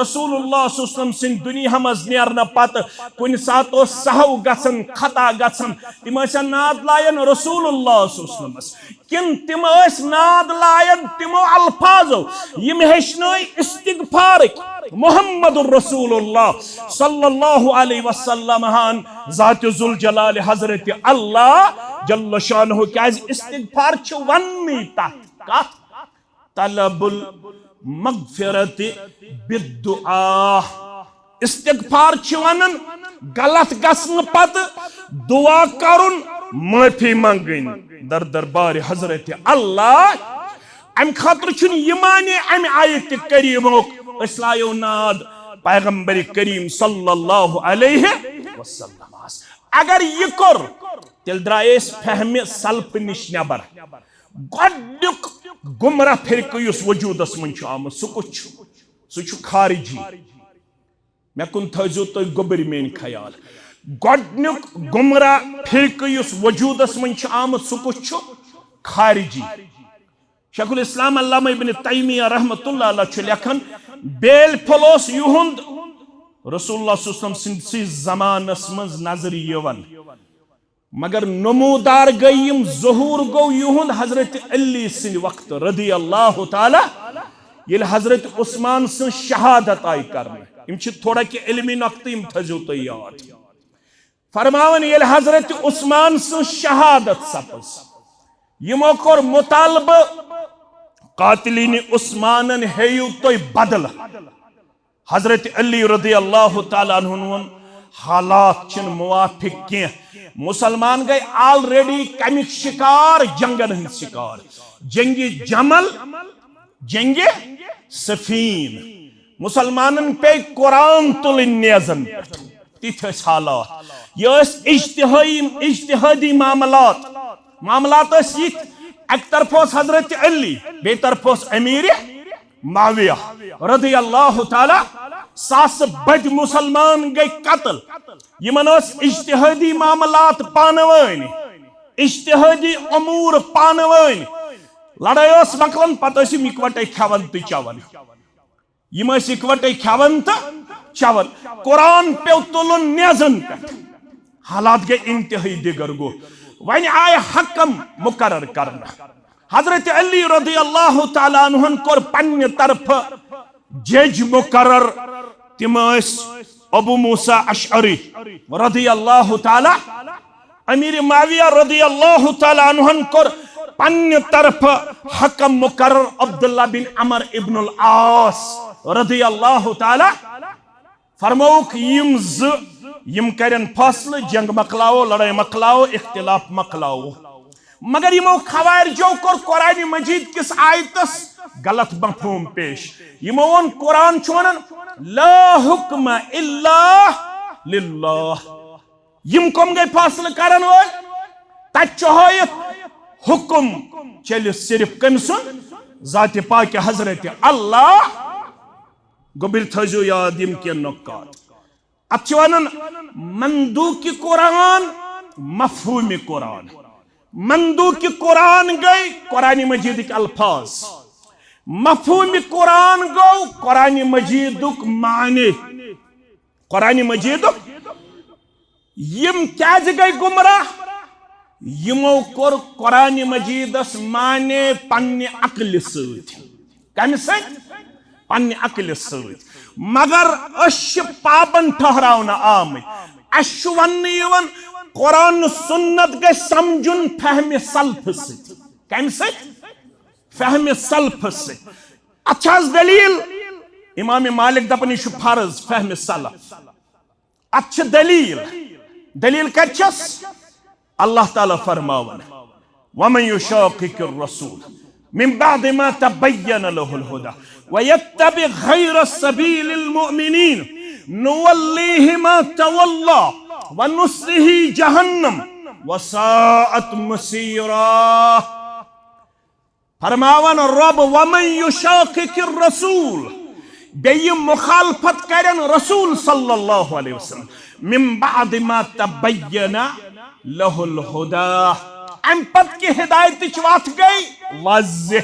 رسول اللہ صلی اللہ علیہ وسلم سٕنٛدِ دُنیا منٛز نیرنہٕ پتہٕ کُنہِ ساتہٕ اوس سہو گژھان، خطا گژھان، تِم ٲسۍ ناد لایان رسول اللہ صلی اللہ علیہ وسلمس، کِنہٕ تِم ٲسۍ ناد لایان تِمو الفاظو یِم ہیٚچھنٲے استغفارٕکۍ محمد رسول اللہ صلی اللہ علیہ وسلم ہن ذات ذوالجلال حضرت اللہ جل شانہ؟ کیازِ استغفار چھُ وننٕے تتھ کتھ، طلب المغفرت بالدعاء۔ استغفار چھِ ونان غلط گژھنہٕ پتہٕ دعا کرُن، معافی منگٕنۍ در دربار حضرت اللہ۔ امہِ خٲطرٕ چھُنہٕ یہِ معنی امہِ آیت کریمُک أسۍ لایو ناد پیغمبر کریم صلی اللہ علیہ وسلمس۔ اگر یہِ کوٚر، تیٚلہِ درٛایہِ أسۍ فہمِ سلف نِش نٮ۪بر۔ گۄڈنیُک گمراہ فرقہٕ یُس وجودس منٛز چھُ آمُت، سُہ کُس چھُ؟ سُہ چھُ خارجی۔ مےٚ کُن تھٲیزیو تُہۍ گوٚبٕرۍ میٲنۍ خیال۔ گۄڈنیُک گمراہ فرقہٕ یُس وجودس منٛز چھُ آمُت، سُہ کُس چھُ؟ خارجی۔ شیخ الاسلام علامہ ابن تیمیہ رحمۃ اللہ علیہ چھُ لیکھان، بیل پھوٚل اوس یِہُنٛد رسول اللہ صلی اللہ علیہ وسلم سٕنٛدسٕے زمانس منٛز نظرِ یِوان، مگر نمودار گٔے یِم، ظہور گوٚو یِہُنٛد حضرت علی سٕنٛدِ وقتہٕ رضی اللہ تعالیٰ، ییٚلہِ حضرت عثمان سٕنٛز شہادت آیہِ کرنہٕ۔ یِم چھِ تھوڑا کینٛہہ علمی نۄقطہٕ، یِم تھٲیزیو تُہۍ یاد۔ فرماوان، ییٚلہِ حضرت عثمان سٕنٛز شہادت سپٕز، یِمو کوٚر مطالبہٕ، قاتلین عثمانن ہیٚیِو تُہۍ بدلہٕ۔ حضرت علی رضی اللہ تعالیٰ عنہ ووٚن، حالات چھِنہٕ موافق کینٛہہ۔ مسلمان گٔے already کَمِکۍ شکار؟ جنگن ہٕنٛدۍ شکار۔ جنگِ جمل، جنگِ صفین۔ مسلمانن پیٚیہِ قرآن تُلٕنۍ نیزن پٮ۪ٹھ۔ تِتھۍ ٲسۍ حالات۔ یہِ ٲسۍ اجتہٲیی، اجتہٲدی معاملات۔ معاملات ٲسۍ یِتھۍ، اَکہِ طرفہٕ اوس حضرت علی، بیٚیہِ طرفہٕ اوس امیر معاویہ رضی اللہ تعالیٰ۔ ساسہٕ بٔدۍ مسلمان گٔے قتل۔ یِمن ٲس اجتہٲدی معاملات پانہٕ وٲنۍ، اجتہٲدی امور پانہٕ وٲنۍ۔ لڑٲے ٲس مۄکلان، پتہٕ ٲسۍ یِم اِکوٹے کھٮ۪وان تہٕ چٮ۪وان۔ یِم ٲسۍ اِکوٹے کھٮ۪وان تہٕ چٮ۪وان۔ قرآن پیوٚو تُلُن نیزن پٮ۪ٹھ۔ حالات گٔے انتہٲئی دِگر گوٚو۔ وۄنۍ آیہِ حکم مقرر کرنہٕ۔ حضرت علی رضی اللہ تعالیٰ عنہن کوٚر پننہِ طرفہٕ جج مقرر۔ تِم ٲسۍ ابو موسیٰ اشعری رضی اللہ تعالیٰ، امیر معاویہ رضی اللہ تعالیٰ عنہن کوٚر پننہِ طرفہٕ حکم مقرر عبداللہ بن عمر ابن العاص رضی اللہ تعالیٰ۔ فرمووُکھ، یِم زٕ، یِم کرن فٲصلہٕ، جنگ مۄکلاوو، لڑٲے مۄکلاوو، اختلاف مۄکلاوو۔ مگر یِمو خوارجو کوٚر قرآن مجید کِس آیتس غلط مفہوم پیش۔ یِمو ووٚن، قرآن چھُ ونان، "لا حکم الا للہ"۔ یِم کم گٔے فٲصلہٕ کرن وٲلۍ؟ تتہِ چھُ ہٲیِتھ، حکم چلہِ صرف کٔمۍ سُنٛد؟ ذاتِ پاکِ حضرت اللہ۔ گوٚبٕرۍ تھٲیزیو یاد یِم کینٛہہ نکات۔ اتھ چھِ ونان منطوق قرآن، مفہوم قرآن۔ منطوق قرآن گٔے قرآن مجیدٕکۍ الفاظ، مفہوم قرآن گوٚو قرآن مجیدُک معنی۔ قرآن مجیدُک، یِم کیازِ گٔے گمراہ؟ یِمو کوٚر قرآن مجیدس معنی پننہِ عقلہِ سۭتۍ۔ کمہِ سۭتۍ؟ پننہِ عقلہِ سۭتۍ۔ مگر أسۍ چھِ پابند ٹھہراونہٕ آمٕتۍ۔ اسہِ چھُ وننہٕ یِوان، قرآن سنت گژھِ سمجھُن فہمِ سلفہٕ سۭتۍ۔ کمہِ سۭتۍ؟ فہمِ سلفہٕ سۭتۍ۔ اتھ چھا حظ دلیل؟ امام مالک دپان، یہِ چھُ فرض فہم سلف۔ اتھ چھِ دلیل۔ دلیل کتہِ چھس؟ اللہ تعالیٰ فرماوان، ومن يشاقق الرسول من بعد ما تبين له الهدى ويتبع غير سبيل المؤمنين نوله ما تولى ونصله جهنم وساءت مصيرا۔ فرماوان رب، ومن يشاقق الرسول، بیٚیہِ مخالفت کرن رسول صلی اللہ علیہ وسلم، من بعد ما تبین له الهدى، امہِ پتہٕ کہِ ہدایتٕچ وتھ گٔے واضح،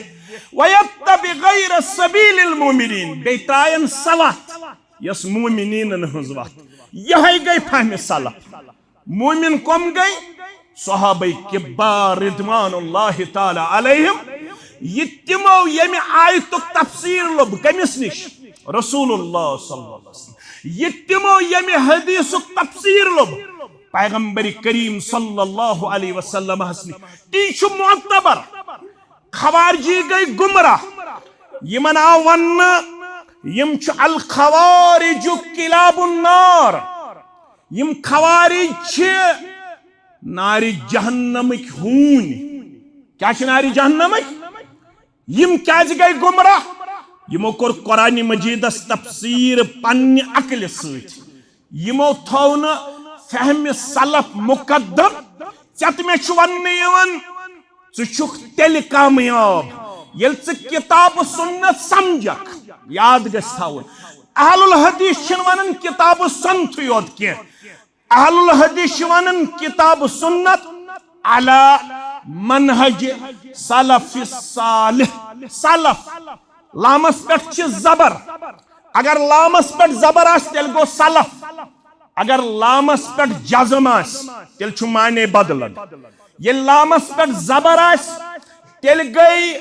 ویتبع غیر سبیل المؤمنین، بیٚیہِ ترٛاین سۄ وتھ یۄس مومنینن ہٕنٛز وتھ، یہے گٔے فہم سلف۔ مومن کم گٔے؟ صحابہ کبار رضوان اللہ تعالیٰ علیہم۔ یہ تمو یمہ آیتک تفسیر لوب کمس نش؟ رسول اللہ صلی اللہ علیہ وسلم۔ یہ تمو یمہ حدیثک تفسیر لوب پیغمبر کریم صلی اللہ علیہ وسلم نش، تی چھ معتبر۔ خوارجی گٔے گمراہ۔ یمن آو وننہٕ، یم چھ الخوارج کلاب النار۔ یم خوارج چھ نارِ جہنمٕکۍ ہوٗنۍ۔ کیا چھ نارِ جہنمٕکۍ؟ یم کیازِ گٔے گمراہ؟ یمو کوٚر قرآن مجیدس تفسیر پننہِ عقلہِ سۭتۍ۔ یمو تھوو نہٕ فہم سلف مقدم۔ ژےٚ تہٕ مےٚ چھُ وننہٕ یِوان، ژٕ چھُکھ تیٚلہِ کامیاب، ییٚلہِ ژٕ کتاب و سنت سمجھکھ۔ یاد گژھِ تھاوُن، اہل الحدیث چھِنہٕ ونان کتاب و سنتھٕے یوت کینٛہہ۔ اہل الحدیث چھِ ونان کتاب و سنت علی منہج سلف صالح۔ سلف، لامس پٮ۪ٹھ چھِ زبر۔ اگر لامس پٮ۪ٹھ زبر آسہِ، تیٚلہِ گوٚو سلف۔ اگر لامس پٮ۪ٹھ جزم آسہِ، تیٚلہِ چھُ معنی بدلان۔ ییٚلہِ لامس پٮ۪ٹھ زبر آسہِ، تیٚلہِ گٔے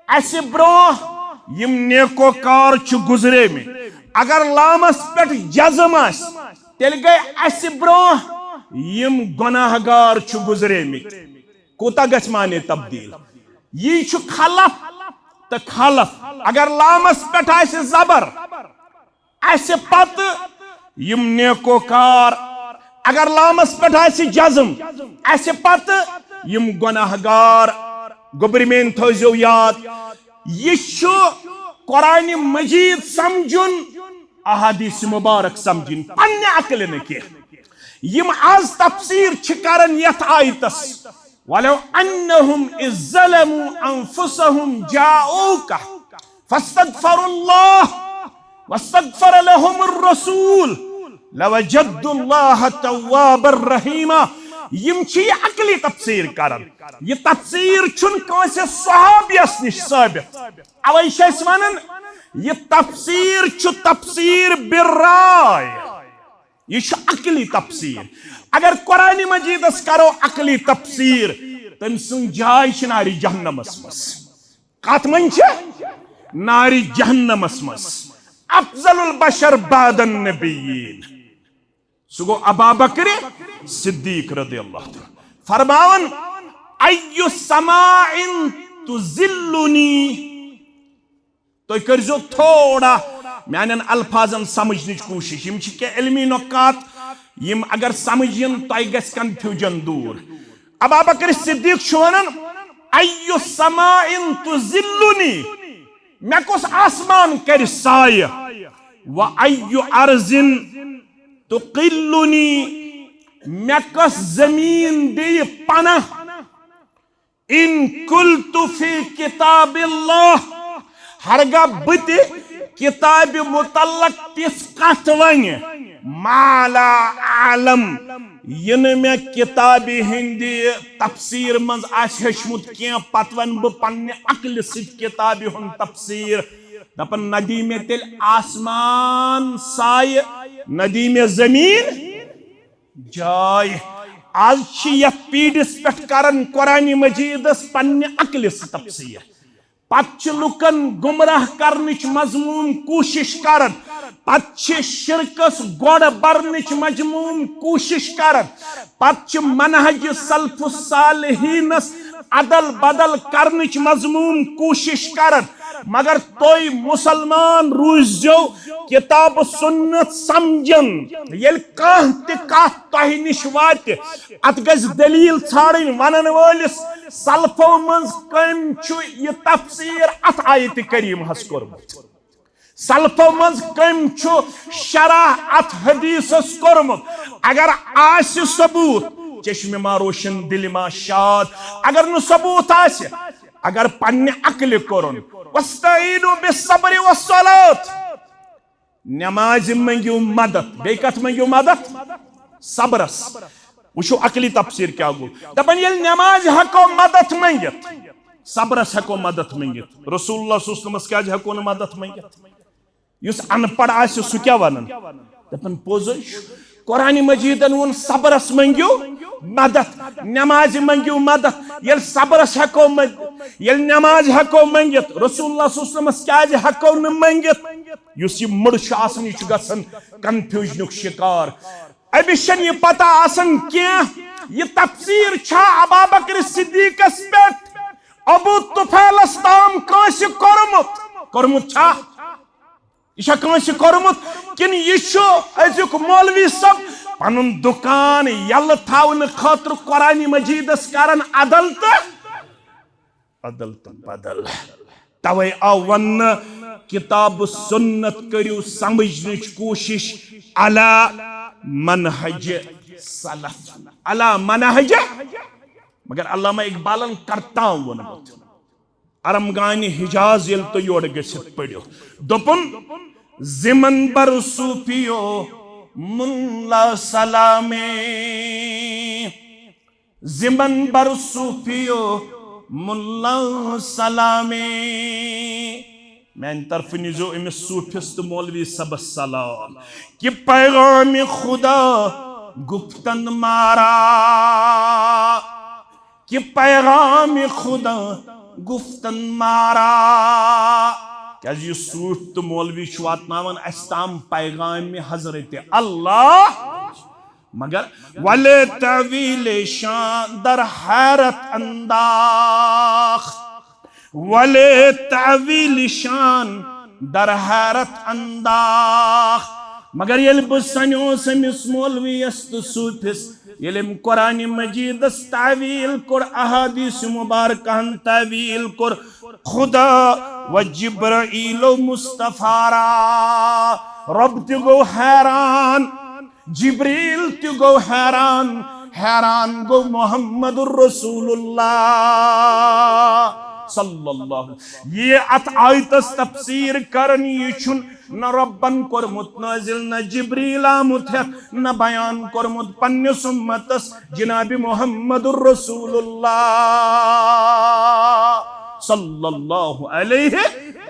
اسہِ برونٛہہ یم نیکوکار چھِ گُزریمٕتۍ۔ اگر لامس پٮ۪ٹھ جزم آسہِ، تیٚلہِ گٔے اسہِ برونٛہہ یم گۄناہگار چھِ گُزریمٕتۍ۔ کوٗتاہ گژھِ معنی تبدیل؟ یی چھُ خلف تہٕ خلف۔ اگر لامس پٮ۪ٹھ آسہِ زبر، اسہِ پتہٕ یم نیکوکار، اگر لامس پٮ۪ٹھ آسہِ جزم، اسہِ پتہٕ یم گۄناہگار۔ گوٚبرۍ میٲنۍ تھٲوزیو یاد، یہِ چھُ قرآن مجید سمجھُن، احادیث مبارک سمجھِن، پننہِ عقلہِ نہٕ کینٛہہ۔ یم از تفسیر چھِ کران یتھ آیتس، ولو انہم اذ ظلموا انفسہم جاؤک فاستغفروا اللہ واستغفر لهم الرسول لوجدوا اللہ توابا رحیما۔ یم چھ یہ عقلی تفسیر کران۔ یہ تفسیر چھن کانسہ صحابیس نش ثابت۔ اوے چھ اسہ ونان، یہ تفسیر چھ تفسیر برائے۔ یہ چھ عقلی تفسیر۔ اگر قرآن مجیدس کرو عقلی تفسیر، تم سن جاے چھ ناری جہنمس منٛز۔ کتھ منٛز چھ؟ ناری جہنمس منٛز۔ افضل البشر بعد النبیین، سُہ گوٚو ابا بکر صدیق رضی اللہ تعالیٰ۔ فرماوان، ای سماء تظلنی۔ تُہۍ کٔرزیو تھوڑا میانٮ۪ن الفاظن سمجھنٕچ کوٗشش۔ یِم چھِ کینٛہہ علمی نکات، یِم اگر سمجھ یِن، تۄہہِ گژھِ confusion دوٗر۔ ابا بکر صدیق چھُ ونان، ای سماء تظلنی، مےٚ کُس آسمان کرِ سایہِ؟ و ای ارض تقلنی، مےٚ کۄس زمیٖن دِیہِ پناہ؟ ان قلت فی کتاب اللہ، ہرگاہ بہٕ تہِ کتابہِ متعلق تِژھ کتھ ونہِ، ما لا اعلم، یہِ نہٕ مےٚ کتابہِ ہٕنٛدِ تفسیر منٛز آسہِ ہیوٚچھمُت کینٛہہ، پتہٕ ونہٕ بہٕ پننہِ عقلہِ سۭتۍ کتابہِ ہُنٛد تفسیر۔ دپان، نہ دی مےٚ تیٚلہِ آسمان سایہِ، نہ دی مےٚ زمیٖن جاے۔ آز چھِ یتھ پیٖڈس پٮ۪ٹھ کران قرآن مجیدس پننہِ عقلہِ سۭتۍ تفسیر۔ پتہٕ چھِ لُکن گمراہ کرنٕچ مذموم کوٗشش کران، پتہٕ چھِ شرکس گۄڈ برنٕچ مذموم کوٗشش کران، پتہٕ چھِ منہج سلف الصالحینس ادل بدل کرنٕچ مذموم کوٗشش کران، مگر تُہۍ مُسلمان روٗززیو کِتاب سُنت سمجھن۔ ییٚلہِ کانٛہہ تہِ کتھ تۄہہِ نِش واتہِ، اتھ گژھِ دٔلیٖل ژھانڈٕنۍ ونن وٲلِس۔ سلفو منٛز کٔمۍ چھُ یہِ تفسیر اتھ آیتِ کریمہس کوٚرمُت؟ سلفو منٛز کٔمۍ چھُ شرح اتھ حدیثس کوٚرمُت؟ اگر آسہِ ثبوت، چشم ما روشن، دل ما شاد۔ اگر نہٕ ثبوت آسہِ، اگر پننہِ عقلہِ کوٚرُن، "واستعینوا بالصبر والصلاۃ"، نمازِ منٛگِو مدد۔ بیٚیہِ کتھ منٛگِو مدد؟ صبرس۔ وٕچھِو عقلی تفسیر کیٛاہ گوٚو۔ دپان، ییٚلہِ نمازِ ہٮ۪کو مدد منٛگِتھ، صبرس ہٮ۪کو مدد منٛگِتھ۔ رسول اللہ صلی اللہ علیہ وسلمس کیٛازِ ہٮ۪کو نہٕ مدد منٛگِتھ؟ یُس ان پڑھ آسہِ، سُہ کیٛاہ ونان؟ دپان، پوٚز حظ چھُ۔ قرآن مجیدن ووٚن، صبرس منٛگِو مدد، نمازِ منٛگِو مدد۔ ییٚلہِ صبرس ہٮ۪کو منٛگ-، ییٚلہِ نمازِ ہٮ۪کو منٛگِتھ، رسول اللہ صلی اللہ علیہ وسلمس کیٛازِ ہٮ۪کو نہٕ منٛگِتھ؟ یُس یہِ مُڑٕ چھُ آسان، یہِ چھُ گژھان کنفیوژنُک شکار۔ أمِس چھَنہٕ یہِ پتہ آسان کینٛہہ، یہِ تفسیر چھا ابابکر صدیقس پٮ۪ٹھ، ابو طفیلس تام کٲنٛسہِ کوٚرمُت؟ کوٚرمُت چھا؟ یہِ چھا کٲنٛسہِ کوٚرمُت؟ کِنہٕ یہِ چھُ أزیُک مولوی صٲب پنُن دُکان یَلہٕ تھاونہٕ خٲطرٕ قرآن مجیدس کران ادل تہٕ ادل تہٕ بدل؟ توے آو وننہٕ، کتاب سنت کٔرِو سمجھنٕچ کوٗشش علی منہج سلف، علی منہج۔ مگر علامہ اقبالن کرتام ووٚنمُت، ارمغانِ حجاز ییٚلہِ تُہۍ یورٕ گٔژھِتھ پٔرِو، دوٚپُن، "زِمن بر صوفیو ملا سلامے، زِمن بر صوفیو ملا سلامے۔" میانہِ طرفہٕ نیٖزیو أمِس صوٗفِس تہٕ مولوی صٲبس سلام۔ کہ پیغام خدا گفتن مارا، کہ پیغام خدا گفتن مارا۔ کیازِ یہِ صوٗفۍ تہٕ مولوی چھُ واتناوان اسہِ تام پیغام حضرت اللہ۔ مگر ولے تاویل شان در حیرت انداخت، ولے تاویل شان در حیرت انداخت۔ مگر ییٚلہِ بہٕ سنیوس أمِس مولویس تہٕ صوٗفِس، ییٚلہِ أمۍ قرآن مجیدس تاویل کوٚر، احادیث مبارکہن تاویل کوٚر، خدا و جبرائیل و مصطفیٰ را، رب تہِ گوٚو حیران، جبریل تہِ گوٚو حیران، حیران گوٚو محمد رسول اللہ صلی اللہ علیہ وسلم۔ یہِ اتھ آیتس تفسیر کرن، یہِ چھُن نہ ربن کوٚرمُت نٲزِل، نہ جبریل آمُت ہٮ۪تھ، نہ بیان کوٚرمُت پننِس امتس جناب محمد رسول اللہ صلی اللہ علیہ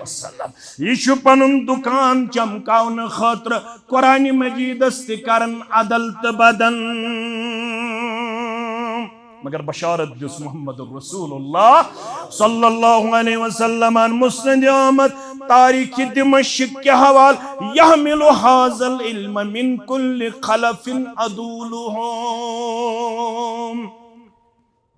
وسلم۔ یہِ چھُ پنُن دُکان چمکاونہٕ خٲطرٕ قرآن مجیدس تہِ کران ادل تہٕ بدل۔ مگر بشارت دِژ محمد رسول اللہ صلی اللہ علیہ وسلمن مسند احمد تاریخ دمشق کہِ حوالہٕ، "یحمل هذا العلم من كل خلف عدولهم"۔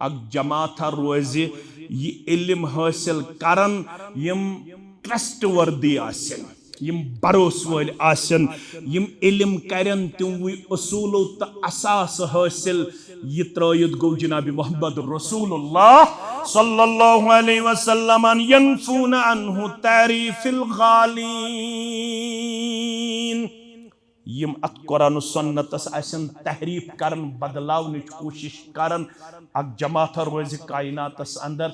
اکھ جماعتھا روزِ یہِ علم حٲصِل کران، یِم ٹرسٹ وردی آسن، یِم بھروسہٕ وٲلۍ آسن، یِم علم کرن تِموٕے اصوٗلو تہٕ اساسہٕ حٲصِل۔ یہِ ترٲیِتھ گوٚو جناب محمد رسول اللہ صلی اللہ علیہ وسلم، "ینفون عنہ تحریف الغالین"۔ یِم اتھ قرآن و سنتس آسن تحریف کران، بدلاونٕچ کوٗشش کران، اکھ جماعتھا روزِ کائناتس اندر،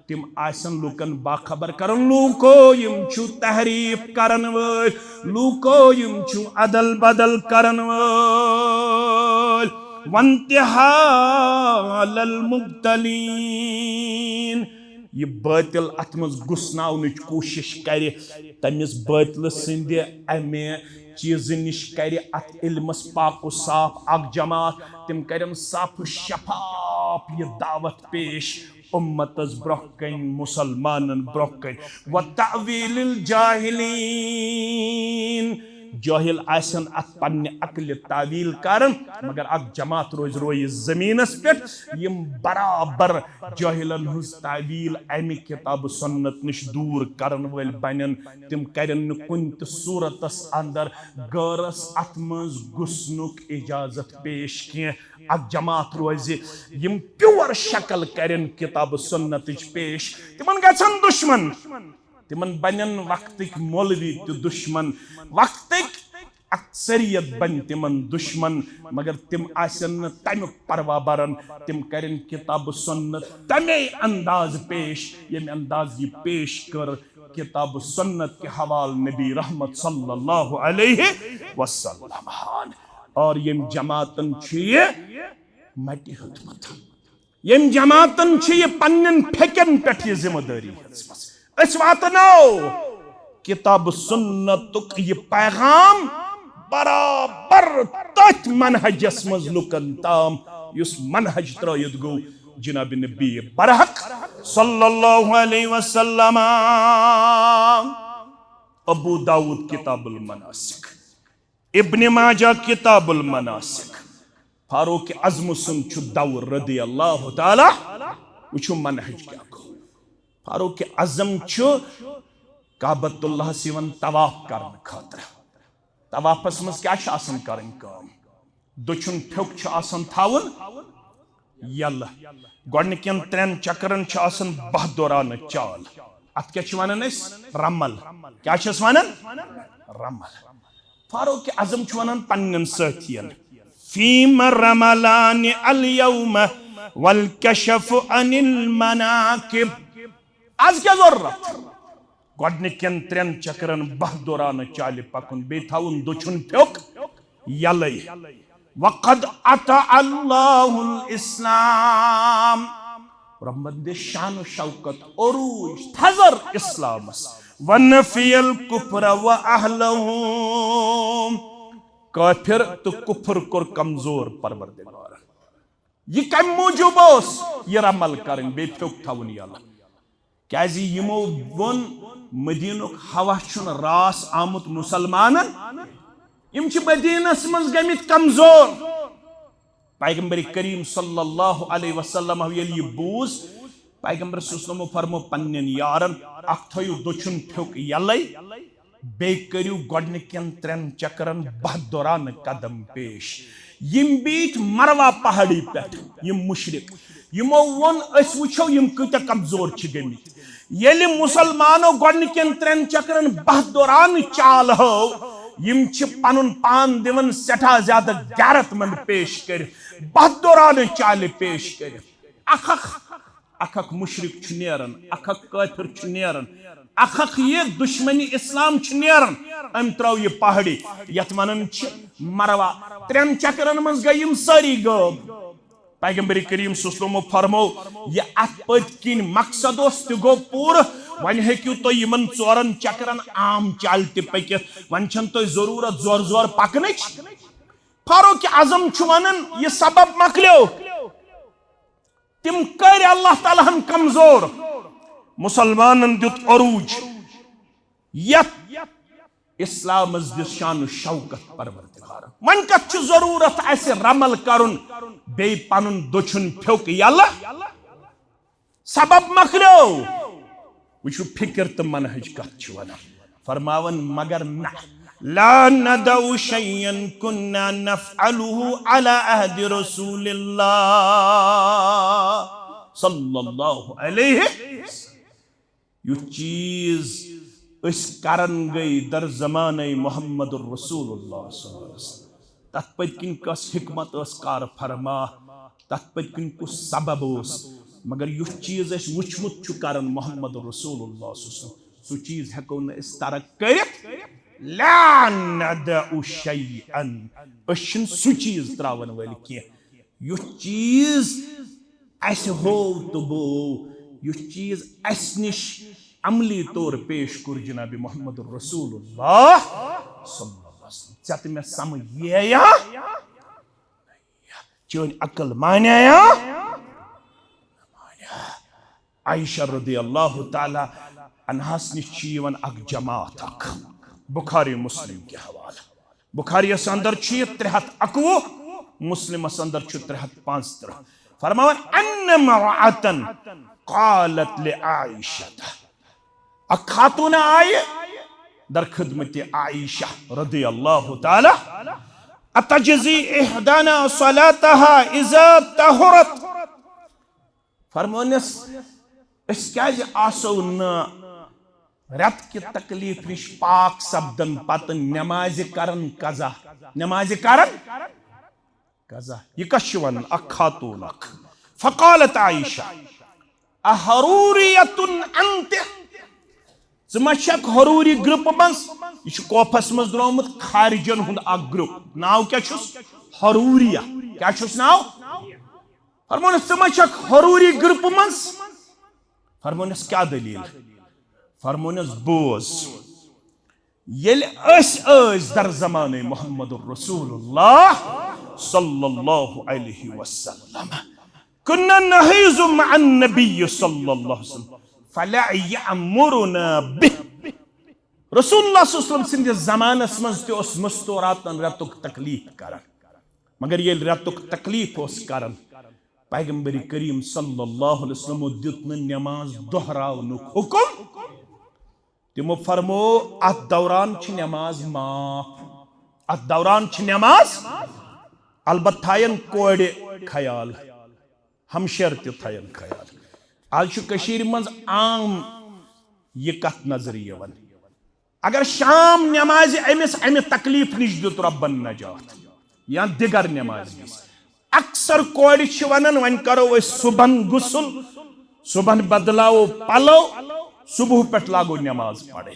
تِم آسن لوٗکن باخبر کران، لوٗکو یِم چھِو تحریف کرن وٲلۍ، لوٗکو یِم چھِو ادل بدل کرن وٲلۍ، وانتحال المبتلین۔ یہِ بٲطِل اتھ منٛز گُسناونٕچ کوٗشش کرِ، تٔمِس بٲطلہٕ سٕنٛدِ امہِ چیٖزٕ نِش کرِ اتھ علمس پاک و صاف اکھ جماعت، تِم کرن صاف و شفاف یہِ دعوت پیش امتس برونٛہہ کنۍ، مسلمانن برونٛہہ کنۍ۔ وتأویل الجاہلین، جاہل آسن اتھ پننہِ عقلہِ تعویل کران، مگر اکھ جماعت روزِ رویہِ زمینس پٮ۪ٹھ، یِم برابر جاہلن ہٕنٛز تعویل امہِ کتاب سنت نِش دوٗر کرن وٲلۍ بنن۔ تِم کرن نہٕ کُنہِ تہِ صورتس اندر غٲرس اتھ منٛز گھسنُک اجازت پیش کینٛہہ۔ اکھ جماعت روزِ، یِم پیور شکل کرن کتاب سنتٕچ پیش، تِمن گژھن دشمن، تِمن بنن وقتٕکۍ مولوی تہِ دشمن، وقتٕکۍ اکثریت بنہِ تِمن دشمن، مگر تِم آسن نہٕ تمیُک پروا بران۔ تِم کرن کتاب سنت تمے انداز پیش، ییٚمہِ انداز یہِ پیش کٔر کتاب سنت کہِ حوالہٕ نبی رحمت صلی اللہ علیہ وسلم۔ اور یِم جماعتن چھُ یہِ مٹہِ ہیوٚتمُت۔ یِم جماعتن چھِ یہِ پننٮ۪ن پھیٚکٮ۪ن پٮ۪ٹھ یہِ ذمہ دٲری ہیٚژمٕژ۔ أسۍ واتناو کتاب سنتُک یہِ پیغام برابر تٔتھۍ منہجس منٛز لُکن تام، یُس منہج ترٲوِتھ گوٚو جناب نبی برحق صلی اللہ علیہ وسلم۔ ابو داؤد کتاب المناسک، ابن ماجہ کتاب المناسک، فاروق اعظم سُنٛد چھُ دور رضی اللہ تعالیٰ۔ وٕچھِو منہج کیٛاہ گوٚو۔ فاروق اعظم چھُ کعبۃ اللہ یِوان طواف کرنہٕ خٲطرٕ۔ طوافس منٛز کیٛاہ چھِ آسان کرٕنۍ کٲم؟ دٔچھُن پھیوٚک چھُ آسان تھاوُن یلہٕ۔ گۄڈٕنِکٮ۪ن ترٛٮ۪ن چکرن چھِ آسان باہ دورانہٕ چال۔ اتھ کیٛاہ چھِ ونان أسۍ؟ رمل۔ کیٛاہ چھِس ونان؟ رمل۔ فاروق اعظم چھُ ونان پننٮ۪ن سٲتھین، فیم رملان الیوم والکشف عن المناکب۔ از کیٛاہ ضروٗرت؟ گۄڈٕنِکٮ۪ن ترٛٮ۪ن چکرن باہ دورانہٕ چالہِ پکُن، بیٚیہِ تھاوُن دٔچھُن پھیوٚک یلے۔ وقد اطاع اللہ الاسلام۔ رحمت دِ شان و شوکت، عروج، تھزر اسلامس۔ ونفی الکفر و اہلہ۔ کافر تہٕ کفر کوٚر کمزور پروردگار۔ یہِ کمہِ موٗجوٗب اوس؟ یہِ رمل کرٕنۍ، بیٚیہِ پھیوٚک تھاوُن یلہٕ۔ کیازِ یِمو ووٚن، مدینُک ہوا چھُنہٕ راس آمُت مُسلمانن۔ یِم چھِ مدینس منٛز گٔمٕتۍ کمزور۔ پیغمبر کریم صلی اللہ علیہ وسلم ییٚلہِ یہِ بوٗز، پیغمبر صلی اللہ علیہ وسلم فرمو پننٮ۪ن یارن، اکھ تھٲیِو دٔچھُن پھیوٚک یلے، بیٚیہِ کٔرِو گۄڈٕنِکٮ۪ن ترٛٮ۪ن چکرن باہ دورانہٕ قدم پیش۔ یِم بیٖٹھۍ مروہ پہاڑی پٮ۪ٹھ، یِم مُشرِک، یِمو ووٚن، أسۍ وٕچھو یِم کۭتیاہ کمزور چھِ گٔمٕتۍ۔ ییٚلہِ مُسلمانو گۄڈٕنِکٮ۪ن ترٛٮ۪ن چکرن باہ دورانہٕ چال ہٲو، یِم چھِ پنُن پان دِوان سٮ۪ٹھاہ زیادٕ غیرت مند پیش کٔرِتھ، باہ دورانہٕ چالہِ پیش کٔرِتھ۔ اکھ اکھ اکھ اکھ مُشرِک چھُ نیران، اکھ اکھ کٲفِر چھُ نیران، اکھ اکھ یہِ دُشمنِ اسلام چھُ نیران۔ أمۍ ترٲو یہِ پہاڑی، یتھ ونان چھِ مروہ۔ ترٛٮ۪ن چکرن منٛز گٔے یِم سٲری غٲب۔ پیغمبر کریم صلی اللہ علیہ وسلم فرمو، یہِ اتھ پٔتۍ کِنۍ مقصد اوس، تہِ گوٚو پوٗرٕ۔ وۄنۍ ہیٚکِو تُہۍ یِمن ژورن چکرن عام چالہِ تہِ پٔکِتھ۔ وۄنۍ چھَنہٕ تۄہہِ ضروٗرت زورٕ زورٕ پکنٕچ۔ فاروق اعظم چھُ ونان، یہِ سبب مۄکلیو۔ تِم کٔرۍ اللہ تعالیٰ ہن کمزور۔ مسلمانن دیُت عروج۔ یتھ اسلامس دِژ شان و شوکت پروردگار۔ وۄنۍ کتھ چھُ ضروٗرت اسہِ رمل کرُن، بیٚیہِ پنُن دٔچھُن پھیوٚک یلہٕ؟ سبب مۄکلیو۔ وٕچھِو فکر تہٕ منہج کتھ چھُ ونان۔ فرماوان، مگر نہ، لا ندع شيئا كنا نفعله على عهد رسول الله صلى الله عليه وسلم۔ یُتھ چیٖز أسۍ کران گٔے در زمانَے محمد رسول اللہ صلی اللہ علیہ وسلم۔ تَتھ پٔتۍ کِنۍ کۄس حکمت ٲس کار فرما، تَتھ پٔتۍ کِنۍ کُس سبب اوس، مگر یُتھ چیٖز اَسہِ وُچھمُت چھُ کران محمد رسول اللہ صلی اللہ علیہ وسلم، سُہ چیٖز ہٮ۪کو نہٕ أسۍ ترک کٔرِتھ۔ لا ندع شیئا، أسۍ چھِنہٕ سُہ چیٖز ترٛاوَن وٲلۍ کینٛہہ۔ یُتھ چیٖز اَسہِ ہوو تہٕ بوو، یُتھ چیٖز اَسہِ نِش عملی طور پیش کوٚر جناب محمد رسول اللہ صلی اللہ علیہ وسلم۔ ژےٚ تہٕ مےٚ سمجھ یی یا؟ چٲنۍ عقل مانیا یا؟ عائشہ رضی اللہ تعالیٰ عنہاس نِش چھِ یِوان اکھ جماعت اکھ۔ بخاری مسلم کہِ حوالہٕ۔ بخاریس اندر چھُ یہِ ترٛےٚ ہتھ اکوُہ، مسلمس اندر چھُ ترٛےٚ ہتھ پانٛژترٕہ۔ فرماوان، ان امرأة قالت لعائشة، اکھ خاتون آیہِ در خدمت عائشہ رضی اللہ تعالی، اتجزی احدانا صلاتها اذا طهرت۔ فرمونس، أسۍ کیازِ آسو نہٕ رٮ۪تہٕ کہِ تکلیف نِش پاک سپدن پتہٕ نمازِ کرن قضا؟ نمازِ کرن قضا۔ یہِ کس چھِ ونان؟ اکھ خاتون اکھ۔ فقالت عائشہ، احروریۃ انت؟ ژٕ ما چھکھ حروری گروپ منٛز؟ یہِ چھُ کوفس منٛز درٛامُت خارجن ہُنٛد اکھ گروپ۔ ناو کیٛاہ چھُس؟ حروریہ۔ کیٛاہ چھُس ناو؟ فرمونس، ژٕ ما چھکھ حروری گروپ منٛز؟ فرمونس، کیٛاہ دٔلیٖل؟ فرمونس، بوز، ییٚلہِ أسۍ ٲسۍ در زمانہٕ محمد رسول اللہ صلی اللہ علیہ وسلم، كنا نحيض مع النبي صلى الله عليه وسلم فلا يأمرنا به۔ رسول اللہ صلی اللہ علیہ وسلم سٕنٛدِس زمانس منٛز تہِ اوس مستوراتن رٮ۪تُک تکلیف کران، مگر ییٚلہِ رٮ۪تُک تکلیف اوس کران، پیغمبر کریم صلی اللہ علیہ وسلمو دیُت نہٕ نماز دۄہراونُک حکم۔ تِمو فرمو، اتھ دوران چھِ نماز معاف، اتھ دوران چھِ نماز، البتہ تھاین کورِ خیال، ہمشیر تہِ تھاین خیال۔ آز چھُ کٔشیٖرِ منٛز عام یہِ کتھ نظرِ یِوان۔ اگر شام نمازِ أمِس امہِ تکلیف نِش دیُت رۄبن نجات یا دِگر نمازِ نِش، اکثر کورِ چھِ ونان، وۄنۍ کرو أسۍ صبحن غسل، صبحن بدلاوو پلو، صبح پٮ۪ٹھ لاگو نماز پرٕنۍ۔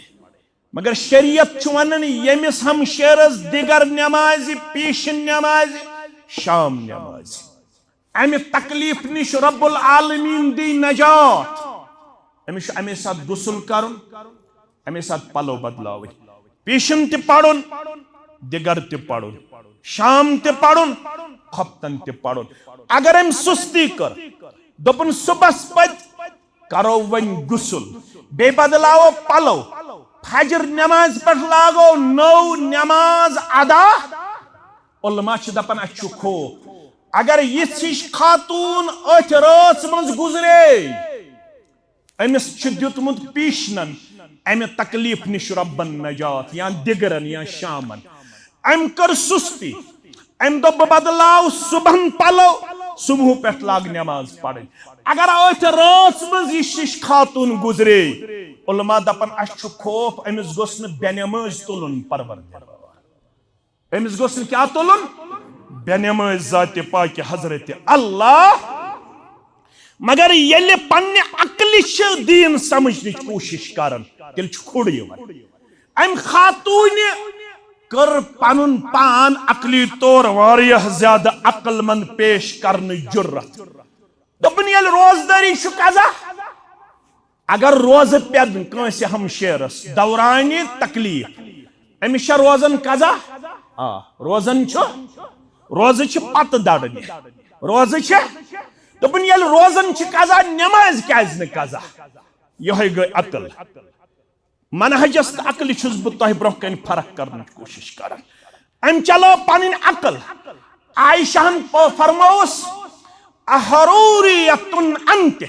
مگر شریعت چھُ ونان، ییٚمِس ہمشیرس دِگر نمازِ، پیشن نمازِ، شام نمازِ، امہِ تکلیف نِش رب العالمین دی نجات۔ أمِس چھُ اَمے ساتہٕ غسل کرُن، اَمے ساتہٕ پلو بدلاوٕنۍ، پیشن تہِ پرُن، دِگر تہِ پرُن، شام تہِ پرُن، خۄفتن تہِ پرُن۔ اگر أمۍ سُستی کٔر، دوٚپُن، صبحس پتہٕ کرو وۄنۍ غسل، بیٚیہِ بدلاوو پلو، فجر نماز پٮ۪ٹھ لاگو نٔو نماز ادا، علماء چھِ دپان، اسہِ چھُ خوف، اگر یِژھ ہِش خاتون أتھۍ رٲژ منٛز گُزرے، أمِس چھُ دیُتمُت پیشنن امہِ تکلیف نِش رۄبن نجات، یا دِگرن یا شامن۔ أمۍ کٔر سُستی، أمۍ دوٚپ، بہٕ بدلاو صبحن پلو، صبح پٮ۪ٹھ لاگ نماز پرٕنۍ۔ اگر أتھۍ رٲژ منٛز یہِ ہِش خاتون گُزرے، علماء دپان، اسہِ چھُ خوف، أمِس گوٚژھ نہٕ بے نمٲز تُلُن پروردگار۔ أمِس گوٚژھ نہٕ کیٛاہ تُلُن؟ بے نمٲز ذاتِ پاکِ حضرت اللہ۔ مگر ییٚلہِ پننہِ عقلہِ چھِ دیٖن سمجھنٕچ کوٗشش کران، تیٚلہِ چھُ کھُر یِوان۔ أمۍ خاتوٗنہِ کٔر پنُن پان عقلی طور واریاہ زیادٕ عقل مند پیش کرنٕچ جُرت۔ دوٚپُن، ییٚلہِ روزدٲری چھُ قضا، اگر روزٕ پٮ۪ن کٲنٛسہِ ہمشیرس دورانِ تکلیف، أمِس چھا روزن قضا؟ آ، روزن چھُ، روزٕ چھِ پتہٕ دڑنہِ، روزٕ چھِ۔ دوٚپُن، ییٚلہِ روزن چھِ قضا، نماز کیازِ نہٕ قضا؟ یِہوٚے گٔے عقل۔ منہجس تہٕ عقلہِ چھُس بہٕ تۄہہِ برونٛہہ کنہِ فرق کرنٕچ کوٗشش کران۔ أمۍ چلٲو پنٕنۍ عقل۔ عائشہ ہن پو-، فرمووُس، "احروریتن انت؟"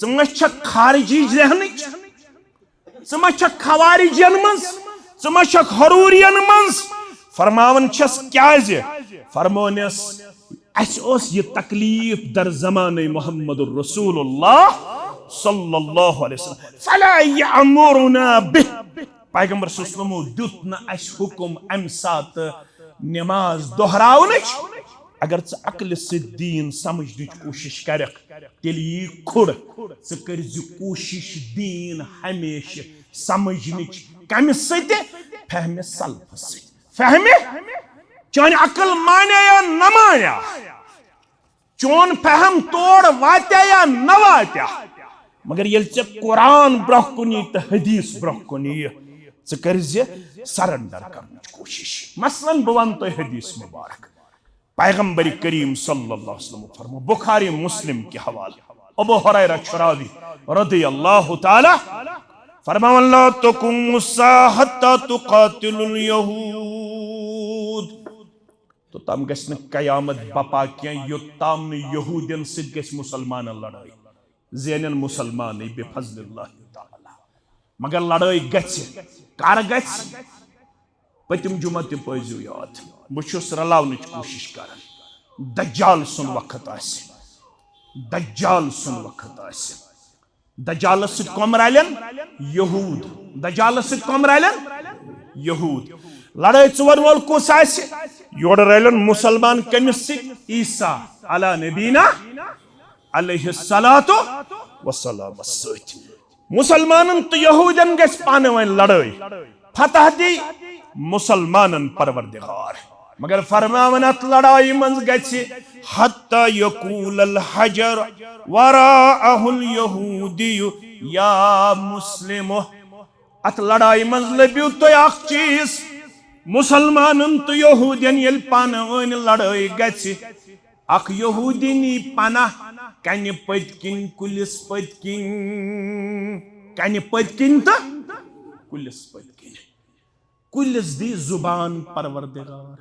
ژٕ ما چھکھ خارجی ذہنٕچ؟ ژٕ ما چھکھ خوارجین منٛز؟ ژٕ ما چھکھ حرورین منٛز؟ فرماوان چھس، کیازِ؟ فرمونس، اسہِ اوس یہِ تکلیف در زمانہٕ محمد رسول اللہ صلی اللہ علیہ وسلم۔ فلا یأمرنا بہ۔ پیغمبر صلی اللہ علیہ وسلمو دیُت نہٕ اسہِ حکم امہِ ساتہٕ نماز دہراونٕچ۔ اگر ژٕ عقلہِ سۭتۍ دیٖن سمجھنٕچ کوٗشش کرکھ، تیٚلہِ یی کھُر۔ ژٕ کٔرۍ زِ کوٗشش دیٖن ہمیشہٕ سمجھنٕچ۔ کمہِ سۭتۍ؟ فہمِ سلفس سۭتۍ۔ فہمِ؟ چانہِ عقل مانیا یا نہ مانیا، چون فہم تور واتیا یا نہ واتیا، مگر ییٚلہِ ژےٚ قرآن برونٛہہ کُن یی تہٕ حدیث برونٛہہ کُن یی، ژٕ کٔرۍ زِ surrender کرنٕچ کوٗشش۔ مثلاً، بہٕ ونہٕ تۄہہِ حدیث مبارک۔ پیغمبر کریم صلی اللہ علیہ وسلم فرمو، بخاری مسلم کہِ حوالہٕ، ابو ہریرہ چھُ راوی رضی اللہ تعالی، فرماوان، لا تقوم الساعة حتى تقاتل اليهود۔ توٚتام گژھِ نہٕ قیامت بپا کینٛہہ، یوٚتام نہٕ یہودین سۭتۍ گژھِ مسلمانن لڑٲے۔ زینن مسلمانٕے بفضل اللہ تعالیٰ۔ مگر لڑٲے گژھِ۔ کر گژھِ؟ پٔتِم جمعہ تہِ پٲیزیو یاد۔ بہٕ چھُس رلاونٕچ کوٗشِش کران۔ دجال سُنٛد وقت آسہِ۔ دجال سُنٛد وقت آسہِ۔ دجالس سۭتۍ کۄم رلن؟ یہود۔ دجالس سۭتۍ کۄم رلن؟ یہود۔ لڑٲے ژور وول کُس آسہِ؟ یورٕ رلن مسلمان کٔمِس سۭتۍ؟ عیسیٰ علی نبینا علیہ الصلوۃ والسلام سۭتۍ۔ مسلمانن تہٕ یہودین گژھِ پانہٕ وٲنۍ لڑٲے۔ فتح دی مسلمانن پروردگار۔ مگر فرماوان اتھ لڑایہِ منٛز گژھِ، حتی یقول الحجر وراءہ الیہودی یا مسلم۔ اتھ لڑایہِ منٛز لٔبِو تُہۍ اکھ چیٖز، مسلمانن تہٕ یہودین ییٚلہِ پانہٕ وٲنۍ لڑٲے گژھِ، اکھ یہودی نی پناہ کنہِ پٔتۍ کِنۍ، کُلِس پٔتۍ کِنۍ، کنہِ پٔتۍ کِنۍ تہٕ کُلِس پٔتۍ کِنۍ۔ کُلِس دی زبان پروردگار،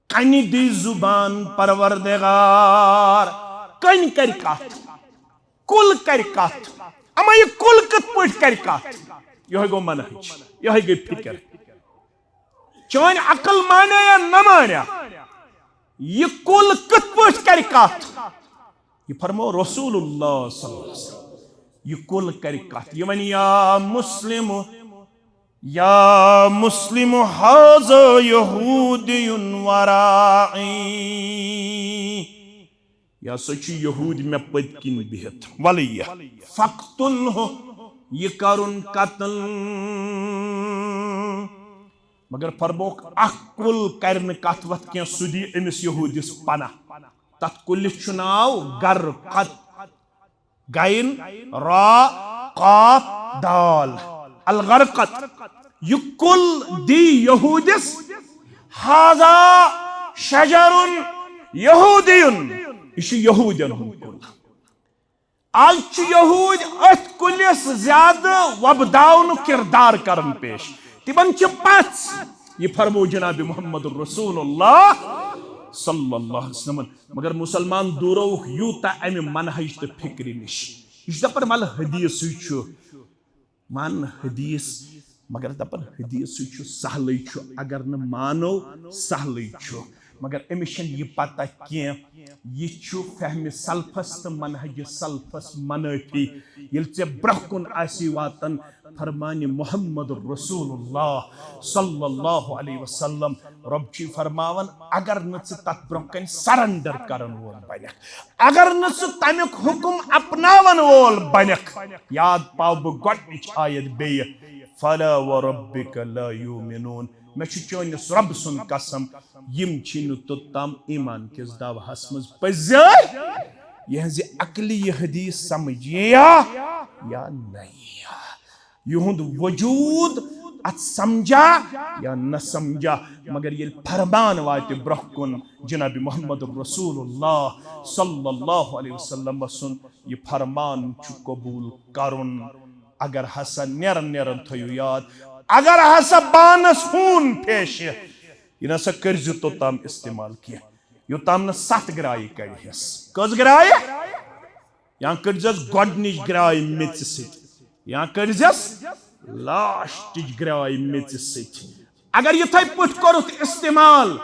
کنہِ دی زبان پروردگار۔ کنہِ کرِ کتھ، کُل کرِ کتھ۔ اما یہِ کُل کِتھ پٲٹھۍ کرِ کتھ؟ یہے گوٚو منہج، یہے گٔے فکر۔ چٲنۍ عقل مانیا یا نہ مانیا، یہِ کُل کِتھ پٲٹھۍ کرِ کتھ؟ یہِ فرمو رسول اللہ صلی اللہ علیہ وسلم۔ یہِ کُل کرِ کتھ، یہِ ونہِ، یا مسلم، یا مسلم، ھذا یہودی ورائی۔ یہِ ہسا چھُ یہودی مےٚ پٔتۍ کِنۍ بِہِتھ۔ وَلہٕ یہِ۔ فَاقْتُلْهُ، یہِ کَرُن قتل۔ مگر فرموکھ، اکھ کُل کرِ نہٕ کتھ وتھ کینٛہہ، سُہ دی أمِس یہودِس پناہ۔ تتھ کُلِس چھُ ناو غرقد۔ غین، را، قاف، دال۔ الغرقد۔ یہِ کُل دی یہودِس۔ ھذا شجر یہودی۔ یہِ چھُ یہودین ہُنٛد کُل۔ از چھِ یہوٗدۍ أتھۍ کُلِس زیادٕ وۄپداونُک کردار کران پیش۔ تِمن چھِ پژھ۔ یہِ فرموو جناب محمد رسول اللہ صلی اللہ علیہ وسلمن۔ مگر مسلمان دوٗرووُکھ یوٗتاہ امہِ منہج تہٕ فکرِ نِش۔ یہِ چھُ دپان، ولہٕ حدیثٕے چھُ۔ مان حدیث، مگر دپان حدیثٕے چھُ، سہلٕے چھُ، اگر نہٕ مانو، سہلٕے چھُ۔ مگر أمِس چھَنہٕ یہِ پتہ کینٛہہ، یہِ چھُ فہمِ سلفس تہٕ منہجِ سلفس منٲفی۔ ییٚلہِ ژےٚ برٛونٛہہ کُن آسی واتان فرمانِ محمد رسول اللہ صلی اللہ علیہ وسلم، رۄب چھُے فرماوان، اگر نہٕ ژٕ تتھ برٛونٛہہ کنہِ surrender کرن وول بنکھ، اگر نہٕ ژٕ تمیُک حکم اپناون وول بنکھ، یاد پاو بہٕ گۄڈنِچ آیت بیٚیہِ، فلا وربک لا یؤمنون، مےٚ چھُ چٲنِس رۄب سُنٛد قسم، یِم چھِی نہٕ توٚتام ایمان کِس دعوہس منٛز پٔزۍ۔ یِہٕنٛزِ عقلہِ یہِ حدیث سمجھ یِیا یا نہ یِیا؟ یِہُنٛد وجوٗد اتھ سمجھا یا نہ سمجھا؟ مگر ییٚلہِ فرمان واتہِ برٛونٛہہ کُن جناب محمد رسول اللہ صلی اللہ علیہ وسلم سُنٛد یہِ فرمان چھُ قبول کرُن۔ اگر ہسا نیرن نیرن تھٲیِو یاد، اگر ہسا بانس ہوٗن پھیشہِ، یہِ نسا کٔرزِ توٚتام استعمال کینٛہہ، یوٚتام نہٕ ستھ گرایہِ کڑِہس۔ کٔژ گرایہِ؟ یا کٔڑزٮ۪س گۄڈنِچ گراے میٚژِ سۭتۍ، یا کٔڑزٮ۪س لاسٹٕچ گراے میٚژِ سۭتۍ۔ اگر یِتھے پٲٹھۍ کوٚرُتھ استعمال،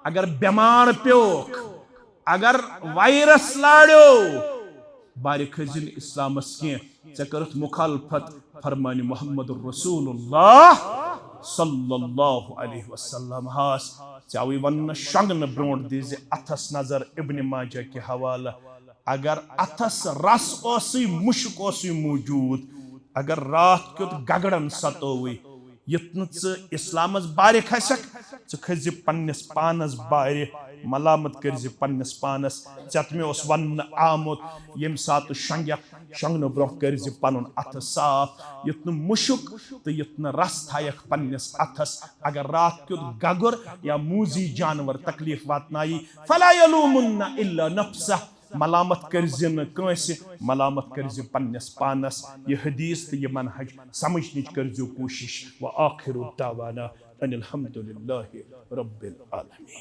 اگر بٮ۪مار پیوکھ، اگر وایرس لاڑیو، بارِ کھٔسۍ زِ نہٕ اسلامس کینٛہہ۔ ژےٚ کٔرٕتھ مخالفت فرمانِ محمد رسول اللہ صلی اللہ علیہ وسلم ہس۔ ژےٚ آوٕے وننہٕ، شۄنٛگنہٕ برونٛٹھ دیٖزِ اتھس نظر، ابن ماجہ کہِ حوالہٕ۔ اگر اتھس رس اوسُے، مُشُک اوسُے موجود، اگر راتھ کیُتھ گگڑن ستووُے، یُتھ نہٕ ژٕ اسلامس بارِ کھسکھ، ژٕ کھسزِ پننِس پانس بارِ، ملامت کٔرزِ پننِس پانس۔ ژےٚ تہٕ مےٚ اوس وننہٕ آمُت، ییٚمہِ ساتہٕ شۄنٛگکھ، شۄنٛگنہٕ برونٛہہ کٔرزِ پنُن اتھٕ صاف، یُتھ نہٕ مُشُک تہٕ یُتھ نہٕ رس تھایکھ پننِس اتھس۔ اگر راتھ کیُتھ گگر یا موٗزی جانور تکلیف واتنایی، فلا یلومن الا نفسہ، ملامت کٔرزِ نہٕ کٲنٛسہِ، ملامت کٔرزِ پننِس پانس۔ یہِ حدیث تہٕ یہِ منہج سمجھنٕچ کٔرزیو کوٗشش۔ وآخر دعوانا ان الحمد للہ رب العالمین۔